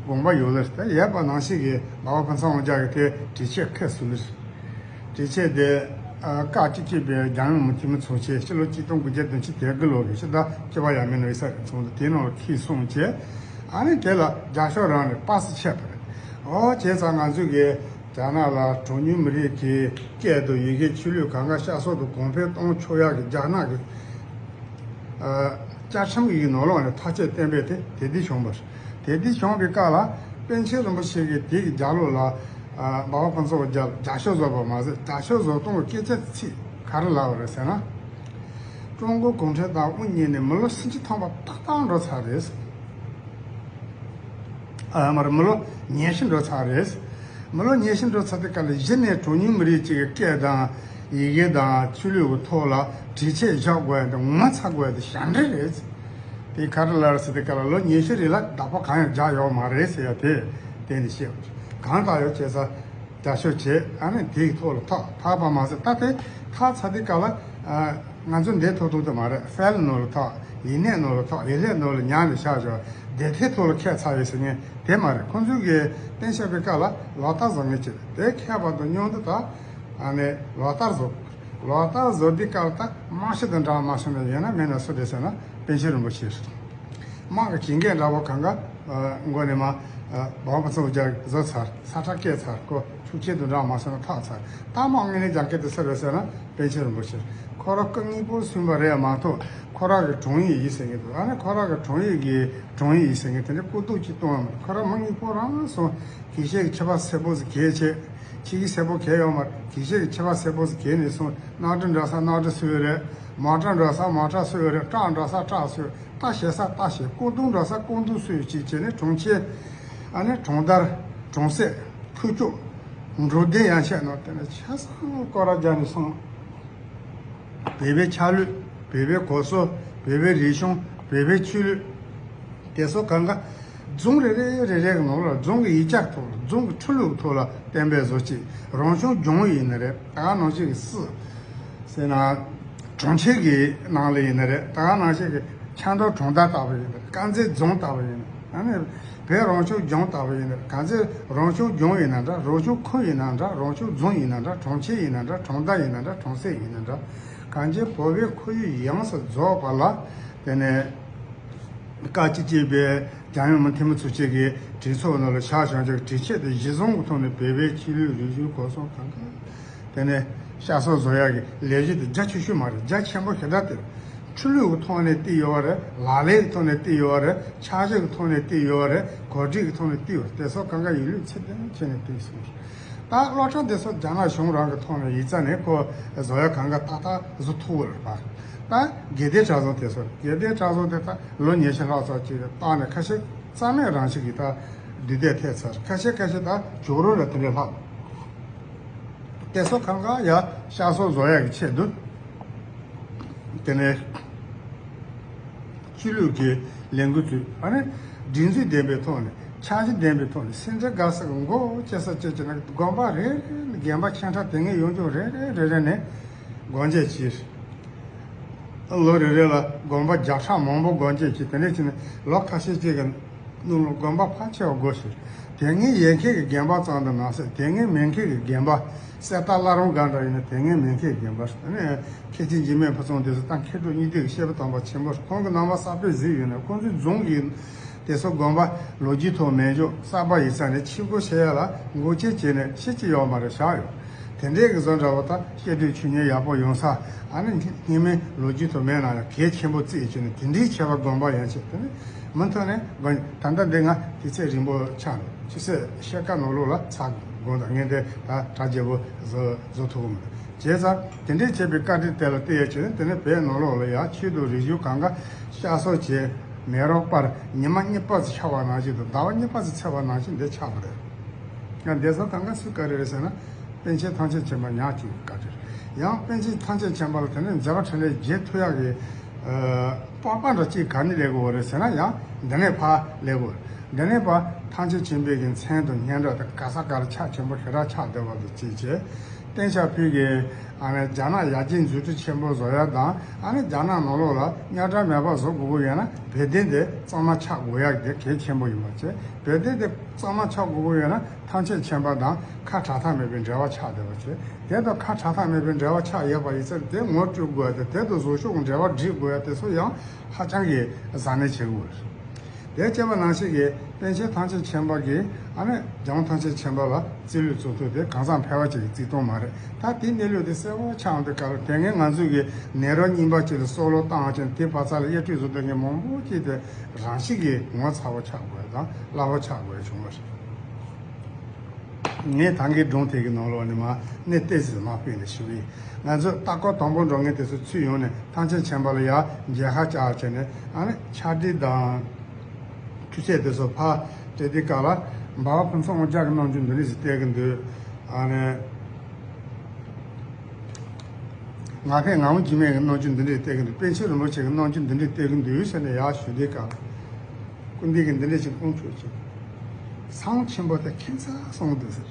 དགོངས་པ་ཡོད་ལ། ད་ཡོད་པ་ནང་བཞིན་གྱི་འབའ་བ་ཕུན་ཚོགས་དབང་རྒྱལ་གྱིས་དེ་དྲི་ཆད་ཁ་གསལ། དྲི་ཆད་དེ་ཨ་བཀའ་སྤྱི་ཁྱབ་པའི་རྒྱལ་ཡོངས་འཐུས་མི་ཚོགས་ཆེན་ཕྱི་ལོ་ཆིག་སྟོང་དགུ་བརྒྱ་བདུན་ཅུ་དོན་དགུ་ལོ་གི་ཕྱི་ཟླ་བཅུ་པ་ཡར་མའི་ནང་ཡིན་ས་རེད། ཚོགས་འདུ་དེའི་ནང་ལ་འཁྱེར་སོང་བྱས། ཨ་ནི་དེ་ལ་རྒྱབ་སྐྱོར་རང་ནས་པ་སེ་ཆད་པ་རེད། འོ་བྱས་ཙང་ང་ཚོས་གི་རྒྱ་ནག་ལ་གྲངས་ཉུང་མི་རིགས་ཀྱི་སྐད་དང་ཡི་གེ་ཆོས་ལུགས་གང་ག་བསྐྱར་གསོ་དང་གོང་འཕེལ་གཏོང་ཆོག་ཡག་གི་རྒྱ་ནག་གི་ཨ་བཅའ་ཁྲིམས་ཀྱི་ནང་ལོགས་ནས་ཐག་གཅོད་གཏན་འབེབས་དེ་དེ་དུས་བྱུང་བ་རེད། དེ་དུས་བྱུང་བའི་སྐབས་ལ་པཎ་ཆེན་རིན་པོ་ཆེ་གིས་དེ་གི་རྒྱབ་ལོགས་ལ་ཨ་འབའ་བ་ཕུན་ཚོགས་རྒྱལ་རྒྱབ་སྐྱོར་བཟོས་པ་མ་ཟད། རྒྱབ་སྐྱོར་བཟོ་སྟངས་ཀྱི་སྐད་ཆ་ཚིག་ག་རེ་ལབ་པ་རེད་ཟེར་ན། ཀྲུང་གོ་གུང་ཁྲན་ཏང་དབུ་བརྙེས་ནས་མི་ལོ་སུམ་ཅུ་ཐམ་པ་ཏག་ཏག་འགྲོ་ཚར་རེད། ཨ་མར་མི་ལོ་ཉི་ཤུ་འགྲོ་ཚར་རེད། མི་ལོ་ཉི་ཤུ་འགྲོ་ཚར་དུས་སྐབས་ལ་གཞི་ནས་གྲངས་ཉུང་མི་རིགས་གཅིག་གི་སྐད་དང་ཡི་གེ་དང་ཆོས་ལུགས་ཀྱི་ཐོག་ལ་དྲི་ཆད་བཞག་དགོས་ཡ་དེ་ངོ་ཚ་དགོས་ཡ་དེ་ཞེ་དྲག་རེད། དེ་ག་རེ་ལབ་ཟེར་དུས་སྐབས་ལ་ལོ་ཉི་ཤུ་རིང་ལ་བདག་པོ་གང་ཡང་རྒྱག་ཡོད་མ་རེད་ཟེར་ཡ་དེ་གཏན་ནས་བཤད། གང་ལྟར་ཡང་བྱས་ཙང་རྒྱབ་སྐྱོར་བྱས། ཨ་ནི་དེའི་ཐོག་ལ་ཐག་ཐག་པ་མ་ཟད། ད་དེ་ཐག་ཚར་དུས་སྐབས་ལ་ཨ་ང་ཚོ་འདིར་ཐུག་ཐུབ་ཀྱི་མ་རེད། ཕེལ་ནང་ལ་ཐག་ཡིག་སྣོད་ནང་ལ་ཐག་ཡིག་ལྷད་ནང་ལ་ཉར་ནས་བཞག་བཞག་བདེ་ཐེ་ཐོག་ལ་ཁྱད་མཚར་བའི་ཟེར་མཁན་དེ་མ་རེད། ཁོང་ཚོས་གི་གཏན་འཇགས་པའི་སྐབས་ལ་ལག་བསྟར་བཟོ་མཁན་ཅིག་རེད། དེ་ཁྱད་པར་དུ་སྙོམས་དུ་ད་ཨ་ནི་ལག་བསྟར་བཟོ། ལོ་ལྟར་བཟོ་དུས་སྐབས་ལ་ད་རྨང་གཞི་དང་འདྲ་མ་སོང་ནས་ཡིན་ན་མིན་ན་སུ་རེད་ཟེར་ན་པཎ་ཆེན་རིན་པོ་ཆེ་རེད། དམག་གི་བྱེད་འགན་འདྲ་པོ་གང་ག་མགོ་ནས་མ་འབངས་པ་ཚོ་རྒྱ་བཟོ་ཚར། ས་ཁྲ་བཀལ་ཚར། ཁོ་ཤུགས་ཆེན་དུ་འདྲ་མ་སོང་ན་ཐག་ཚར། ད་དམག་ངོས་ནས་རྒྱག་མཁན་དེ་སུ་རེད་ཟེར་ན་པཎ་ཆེན་རིན་པོ་ཆེ་རེད། ཁོ་རང་སྐུ་དངོས་པོ་གསུངས་པ་རེད་མ་གཏོགས་ཁོ་རང་གི་དྲུང་ཡིག་ཡིན་ཟེར་མཁན་འདུག་ཨ་ནི་ཁོ་རང་གི་དྲུང་ཡིག་གི་དྲུང་ཡིག་ཡིན་ཟེར་མཁན་དེ་འདྲ་སྐུ་གདུགས་ཅིག་གཏོང་བ་མ་རེད། ཁོ་རང་མི་དངོས་པོ་རང་སོང་། དགེ་བཤེས་ཀྱི་ཁྱད་པར་གསལ་པོ་ཟིག་གལ་ཆེ། ཆེ་གི་གསལ་པོ་གལ་ཡོད་མ་རེད། དགེ་བཤེས་ཀྱི་ཁྱད་པར་གསལ་པོ་ཟིག་གལ་ནས་སོང་། གནམ་གྲུ་འགྲོ་ས་གནམ་གྲུ་སུ་ཡོད་རེད། མོ་ཊ་འགྲོ་ས་མོ་ཊ་སུ་ཡོད་རེད། ཊག་འགྲོ་ས་ཊག་སུ་ཡོད། རྟ་བཞོན་ས་རྟ་བཞོན། སྐུ་གདུང་འགྲོ་ས་སྐུ་གདུང་སུ་ཡོད་ཅིག་བྱས་ནས་དྲུང་ཆེ། ཨ་ནི་དྲུང་དར། དྲུང་སྲས། ཁུ་བྱུག་འབྲུག་སྡེ་ཡན་ཆད་ནང་དེ་ནས་ཆ་ཚང་སྐོར་ར་རྒྱག་ནས་སོང་། བོད་པའི་ཆ་ལུགས། བོད་པའི་གོམས་སྲོལ། བོད་པའི་རིག་གཞུང་། བོད་པའི་ཆོས་ལུགས། དེ་ཚོ་གང་ག་རྫོང་རེ་རེ་རེ་རེ་གི་ནང་ལ་རྫོང་གི་ཡིག་ཆ་ཐོག་ལ་རྫོང་གི་ཁྲིམས་ལུགས་ཐོག་ལ་གཏན་འབེབས་བཟོ་ཅིག་རང་སྐྱོང་ལྗོངས་ཡིན་ན་རེད། ད་ག་ནང་བཞིན་གི་སྲིད་ཟེར་ན་གྲོང་ཁྱེར་གི་ནང་ལ་ཡིན་ན་རེད། ད་ག་ནང་བཞིན་གི་ཆབ་མདོ་གྲོང་རྡལ་ལྟ་བུ་ཡིན་ན་རེད། དཀར་མཛེས་རྫོང་ལྟ་བུ་ཡིན་ན་རེད། ཨ་ནི་བོད་རང་སྐྱོང་ལྗོངས་ལྟ་བུ་ཡིན་ན་རེད། དཀར་མཛེས་རང་སྐྱོང་ལྗོངས་ཡིན་ན་འདྲ། རང་སྐྱོང་ཁུལ་ཡིན་ན་འདྲ། རང་སྐྱོང་རྫོང་ཡིན་ན་འདྲ། གྲོང་ཁྱེར་ཡིན་ན་འདྲ། གྲོང་རྡལ་ཡིན་ན་འདྲ། གྲོང་གསེབ་ཡིན་ན་འདྲ། གང་ཅི་བོད་པའི་ཁོར་ཡུག་ཡོངས་སུ་རྫོགས་པ་ལ་དེ་ནས་བཀའ་སྤྱི་གཅིག་པའི་རྒྱལ་ཡོངས་མི་འཐུས་མི་ཚོགས་ཆེན་གྱི་གྲོས་ཚོགས་ནང་ལ་བཞག་བཞག་ཀྱང་གྲོས་ཆོད་དེ་གཞི་བཟུང་གི་ཐོག་ནས་བོད་པའི་ཆོས་ལུགས་རིག་གཞུང་གོམས་སྲོལ་གང་ག་དེ་ནས་བསྐྱར་གསོ་བཟོ་ཡག་གི་ལས་གཞི་དེ་རྒྱ་ཆེ་ཤོས་མ་རེད། རྒྱ་ཆེན་པོ་ཞེ་དྲག་དེ་རེད། ཁྲིམས་ལུགས་ཀྱི་ཐོག་ནས་བལྟས་ཡོད་པ་རེད། ལག་ལེན་གྱི་ཐོག་ནས་བལྟས་ཡོད་པ་རེད། འཆར་གཞི་གི་ཐོག་ནས་བལྟས་ཡོད་པ་རེད། གོ་སྒྲིག་གི་ཐོག་ནས་བལྟས་ཡོད་པ་རེད། དེ་ཚོ་གང་ག་ཡིན་ལུགས་ཚད་ལྡན་བྱས་ནས་བལྟས་སོང་། ད་སློབ་གྲྭ་དེ་ཚོ་རྒྱ་ནག་གཞུང་རང་གི་ཐོག་ནས་ཡིག་ཚང་ནས་ཁོ་བཟོ་ཡ་གང་ག་ཏག་ཏག་བཟོ་ཐུབ་པ་རེད་པ། ད་དགེ་ལྡན་གྲྭ་ཚང་དེ་ཚོ་དགེ་ལྡན་གྲྭ་ཚང་དེ་ད་ལོ་ཉི་ཤུ་ལྷག་ཙམ་ཅིག་བཏང་ནས་ཁ་ཤས་རྩ་མེད་རང་བཞིན་གྱིས་ད་འདུས་སྡོད་ཐེབས་ཚར། ཁ་ཤས་ཁ་ཤས་ད་ཇོ་རུ་ལ་དེ་འདྲས་ལྷག་དེ་ཚོ་གང་ག་ཡ་བསྐྱར་གསོ་བཟོ་ཡག་གི་ཆེད་དུ་དེ་ནས་ཆོས་ལུགས་ཀྱི་ལས་འགུལ་ཚུད། ཨ་ནི་སྒྲིག་འཛུགས་ལྡན་པའི་ཐོག་ནས་འཆར་གཞི་ལྡན་པའི་ཐོག་ནས་སེམས་ཅན་དགའ་ས་གི་མགོ་བོ་ཅི་ས་ཅི་ཅི་ན་དགོན་པ་རེ་རེ་ནས་དགོན་པ་ཆེ་ཕྲ་དེ་སྔའི་ཡོངས་ཁྱབ་རེ་རེ་རེ་རེ་ནས་སྒོ་འབྱེད་བྱས། ལོ་རེ་རེ་ལ་དགོན་པ་བརྒྱ་ཕྲག་མང་པོ་སྒོ་འབྱེད་བྱས། དེ་འདྲ་བྱས་ནས་ལོ་ཁ་ཤས་ཅིག་གི་ནང་ལ་དགོན་པ་ཕལ་ཆེ་བ་སྒོ་ཕྱེ། དེ་སྔའི་ཡོད་མཁན་གྱི་དགོན་པ་ཙམ་དུ་མ་ཟད་དེ་སྔའི་མེད་མཁན་གྱི་དགོན་པ་གསེར་རྟ་བླ་རུང་སྒང་འདྲ་ཡིན་ན་དེ་སྔའི་མེད་མཁན་གྱི་དགོན་པ་རེད། ཨ་ནི་མཁན་ཆེན་འཇིགས་མེད་ཕུན་ཚོགས་འདི་ཚོ་ད་མཁས་གྲུབ་གཉིས་ལྡན་གྱི་སྐྱེས་བུ་དམ་པ་ཆེན་པོ་རེད། ཁོང་གི་རྣམ་པ་གསར་སྤེལ་ཟིག་ཡོད་ན་ཁོང་ཚོའི་རྫོང་གི་དེ་ཚོ་དགོན་པ་ལོ་རྒྱུས་ཐོག་མེད་ཅོག་གསར་པ་ཡིག་ཚང་ནས་ཕྱིར་རྒོལ་བྱེད་ཡ་ལ་འགོག་རྐྱེན་བྱས་ནས་ཤེས་ཀྱི་ཡོད་མ་རེད་བཞག་ཡོད། དེ་འདྲའི་གི་བཟོ་འདྲ་བོ་ད་སྐྱེ་དུས་ཆོས་ཉིད་ཡག་པོ་ཡོང་ས། ཨ་ནི་སྔོན་མའི་ལོ་རྒྱུས་ཐོག་མེད་ན་ཡང་གལ་ཆེན་པོ་བརྩིས་བྱས་ནས་དེ་འདྲའི་ཁྱད་པར་དགོངས་པ་ཡན་ཆད་དེ་ནི་མུ་མཐུད་ནས་དགོངས། ད་ལྟ་འདི་ང་དུས་ཚོད་རིང་པོ་ཆགས་འདུག་ཆུ་ཚོད་ཕྱེད་ཀ་ནང་ལོགས་ལ་ཚར་དགོངས་དང་། ངས་འདི་ད་གྲ་རྒྱས་པོ་བཟོ་བཟོ་ཐུབ་ཀྱི་མི་འདུག་བྱས་ཙང་དེ་འདྲའི་བྱས་པའི་བཀའ་དྲིན་དེ་ལ་བལྟས་ཡ་བྱས་ནས་དེ་ནི་བོད་ནང་ལོགས་ལ་ཡང་ཆོས་དང་རིག་གཞུང་གང་ག་བསྐྱར་གསོ་བྱས། མེ་རོ་སྤར། ཉི་མ་གཉིས་པ་ཙམ་ཆགས་པ་ནང་བཞིན་དང་ཟླ་བ་གཉིས་པ་ཙམ་ཚེས་པ་ནང་བཞིན་འདི་ཆགས་པ་རེད། ཡང་འདས་ས་གང་ག་སུ་བཀའ་དྲིན་རེད་ཟེར་ན། པཎ་ཆེན་ཐམས་ཅད་མཁྱེན་པ་ཉག་གཅིག་གི་བཀའ་དྲིན་རེད། ཡང་པཎ་ཆེན་ཐམས་ཅད་མཁྱེན་པ་ལ་དེ་ནས་མཛད་པ་འཕྲིན་ལས་རྒྱས་ཐུབ་ཡག་གི་ཨ་སྤོབས་པ་འདྲ་གཅིག་ག་ནས་སླེབས་དགོས་པ་རེད་ཟེར་ན་ཡང་འདི་ནས་ཕར་སླེབས་དགོས་རེད། འདི་ནས་ཕར་ཐམས་ཅད་མཁྱེན་པའི་གི་མཚན་དང་སྙན་གྲགས་དེ་ག་ས་ག་ལ་ཁྱབ་ཆེན་པོ་ཞེ་དྲག་ཆགས་བསྡད་པ་དང་གཅིག་བྱས། བསྟན་ཆབ་ཕུལ་གི་ཨ་ནི་རྒྱ་ནག་ཡར་རྒྱས་འཛུགས་སྐྲུན་ཆེན་པོ་བཟོ་ཡག་དང་། ཨ་ནི་རྒྱ་ནག་ནང་ལོགས་ལ་རྙོག་དྲ་མེད་པ་བཟོ་དགོས་ཀྱི་ཡོད་ན་བོད་དོན་དེ་གཙང་མ་ཆགས་དགོས་ཡག་དེ་གལ་ཆེན་པོ་ཡིན་པ་བྱས། བོད་དོན་དེ་གཙང་མ་ཆགས་དགོས་ཀྱི་ཡོད་ན་ཐམས་ཅད་མཁྱེན་པ་དང་ཁ་བྲལ་ཐབས་མེད་པའི་འབྲེལ་བ་ཆགས་བསྡད་པ་བྱས། དེ་དང་ཁ་བྲལ་ཐབས་མེད་པའི་འབྲེལ་བ་ཆགས་ཡོད་པ་ཡིན་ཙང་དེ་ངོ་སྤྲོད་དགོས་ཡག་དེ། དེ་དང་བཟོ་ཕྱོགས་ཀྱི་འབྲེལ་བ་སྒྲིག་དགོས་ཡག་དེ་ཚོ་ཡང་ཧ་ཅང་གི་གཟབ་ནན་བྱེད་དགོས་རེད། དེ་བྱས་པ་ནང་བཞིན་གྱི་པཎ་ཆེན་ཐམས་ཅད་མཁྱེན་པ་གིས་ཨ་ནི་རྒྱལ་དབང་ཐམས་ཅད་མཁྱེན་པ་ལ་བརྩི་ལུགས་བཙུགས་ཐུབ་དེ་གང་ཟག་ཕལ་བ་ཅིག་གི་བརྩི་སྟངས་མ་རེད། ད་དེའི་གནས་ལུགས་དེ་གསལ་པོ་ཆགས་འདུག་ག་ལ། དེ་སྔའི་ང་ཚོས་ཀྱི་ནད་རོ་རྙིང་པ་ཅིག་ལ་བསམ་བློ་བཏང་བྱས་དེ་བར་མཚམས་ལ་དབྱེ་གཏོད་བཟོ་དོན་གྱི་མང་པོ་ཅིག་དེ་རང་བཞིན་གྱིས་ངོ་ཚ་བོ་ཆགས་དགོས་དང་སླ་བོ་ཆགས་དགོས་བྱུང་བ་རེད། ངས་ད་གིན་སྒྲུང་དེ་གི་ནང་ལོགས་ནས་མ་གནས་ཏེ་ཟིག་མ་སྤེལ་ནས་ཞུ་གི་ཡིན། ང་ཚོས་ལྟ་སྐོར་དང་པོ་འགྲོ་མཁན་དེ་ཚོ་ཚུར་ཡོང་ནས་ཐམས་ཅད་མཁྱེན་པ་ལ་ཡར་མཇལ་ཁ་བཅར་བྱས་ནས་ཨ་ནི་ཕྱག་བྲིས་དང་ཆུ་ཚད་དེ་ཚོ་ཕར་སྤྲད་དུས་སྐབས་ལ་འབའ་བ་ཕུན་ཚོགས་དབང་རྒྱལ་གྱི་རྣམ་འགྱུར་འདི་འདྲ་ཞིག་བསྟན་གྱི་འདུག་ཨ་ནི། ང་ཕོད་ངག་དབང་འཇིགས་མེད་ཀྱི་རྣམ་འགྱུར་འདི་འདྲས་བསྟན་གྱི་འདུག་པཎ་ཆེན་རིན་པོ་ཆེ་གི་རྣམ་འགྱུར་འདི་འདྲས་བསྟན་གྱི་འདུག་ཟེར་ནས་ཡར་ཞུ་དུས་སྐབས། སྐུ་མདུན་གྱིས་འདི་འདྲས་ཞིག་དགོངས་ཆོག་ཅིང་། ས་བོན་ཆེན་པོ་དེ་ཁྱད་མཚར་སོང་གི་འདུག་ཟེར།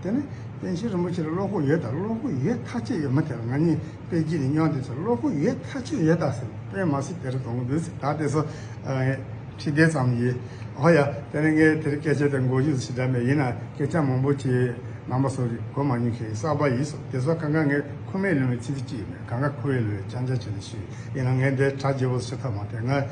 དེ་ནས་པཎ་ཆེན་རིན་པོ་ཆེ་ལ་བློ་ཁོག་ཡོད་ད། བློ་ཁོག་ཡོད་ཐག་ཆོད་ཡོད། མི་དེ་ལ་ང་གཉིས་དཔེ་བརྗོད་ནས་སྙོན་དུས་ཚོད་བློ་ཁོག་ཡོད་ཐག་ཆོད་ཡོད་ད་ཟེར། དཔེ་མ་སྲིད་དེ་རུ་གཏོང་གི་འདུག་ཟེར། ད་དེ་ཚོ། ཨ། ཁྲི་སྡེ་ཙམ་ཡིན། ཨོ་ཡ། དེ་ནས་ངས་དེར་སྐད་ཆ་དེ་མགོ་མཇུག་ཞིག་འདྲ་མེད། ཡིན་ན་སྐད་ཆ་མང་པོ་ཅིག་རྣམ་པ་ཚོ་གོ་མ་མྱོང་མཁན་གསར་པ་ཡིན་སོང་། དེ་ཚོ་གང་ག་ངས་ཁུངས་མེད་ལུང་མེད་ཚིག་གཅིག་ཡིན་མེད། གང་ག་ཁུངས་མེད་ལུང་མེད་རྐྱང་རྐྱང་བྱས་ནས་ཞུས། ཡིན་ན་ངས་འདི་གྲ་རྒྱས་པོ་ཞུ་ཐབས་མ་ཐེག། ང་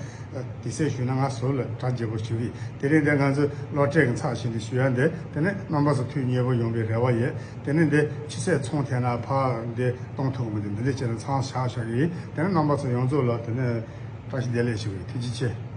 དེ་སྲས་ཞུས་ན་ང་ཟུར་ལ་གྲ་རྒྱས་པོ་ཞུ་གི། དེ་རིང་འདི་ང་ཚོ་སློབ་གྲྭའི་ཚགས་ཞུས་ནས་ཞུ་ཡ་འདི། དེ་ནས་རྣམ་པ་ཚོ་ཐུགས་མཉེས་པོ་ཡོང་བའི་རེ་བ་ཡོད། དེ་ནས་འདི་ཆུ་ཚོད་ཚོང་ཐེག་ན་ཕར་འདི་གཏོང་ཐུབ་མི་འདུག། འདི་འདྲ་བྱས་ནས་ཚང་བཞག་བཞག་གི་ཡིན། དེ་ནས་རྣམ་པ་ཚོ་ཡོངས་རྫོགས་ལ་དེ་ནས་བཀྲ་ཤིས་བདེ་ལེགས་ཞུ་གི་ཡིན། ཐུགས་རྗེ་ཆེ།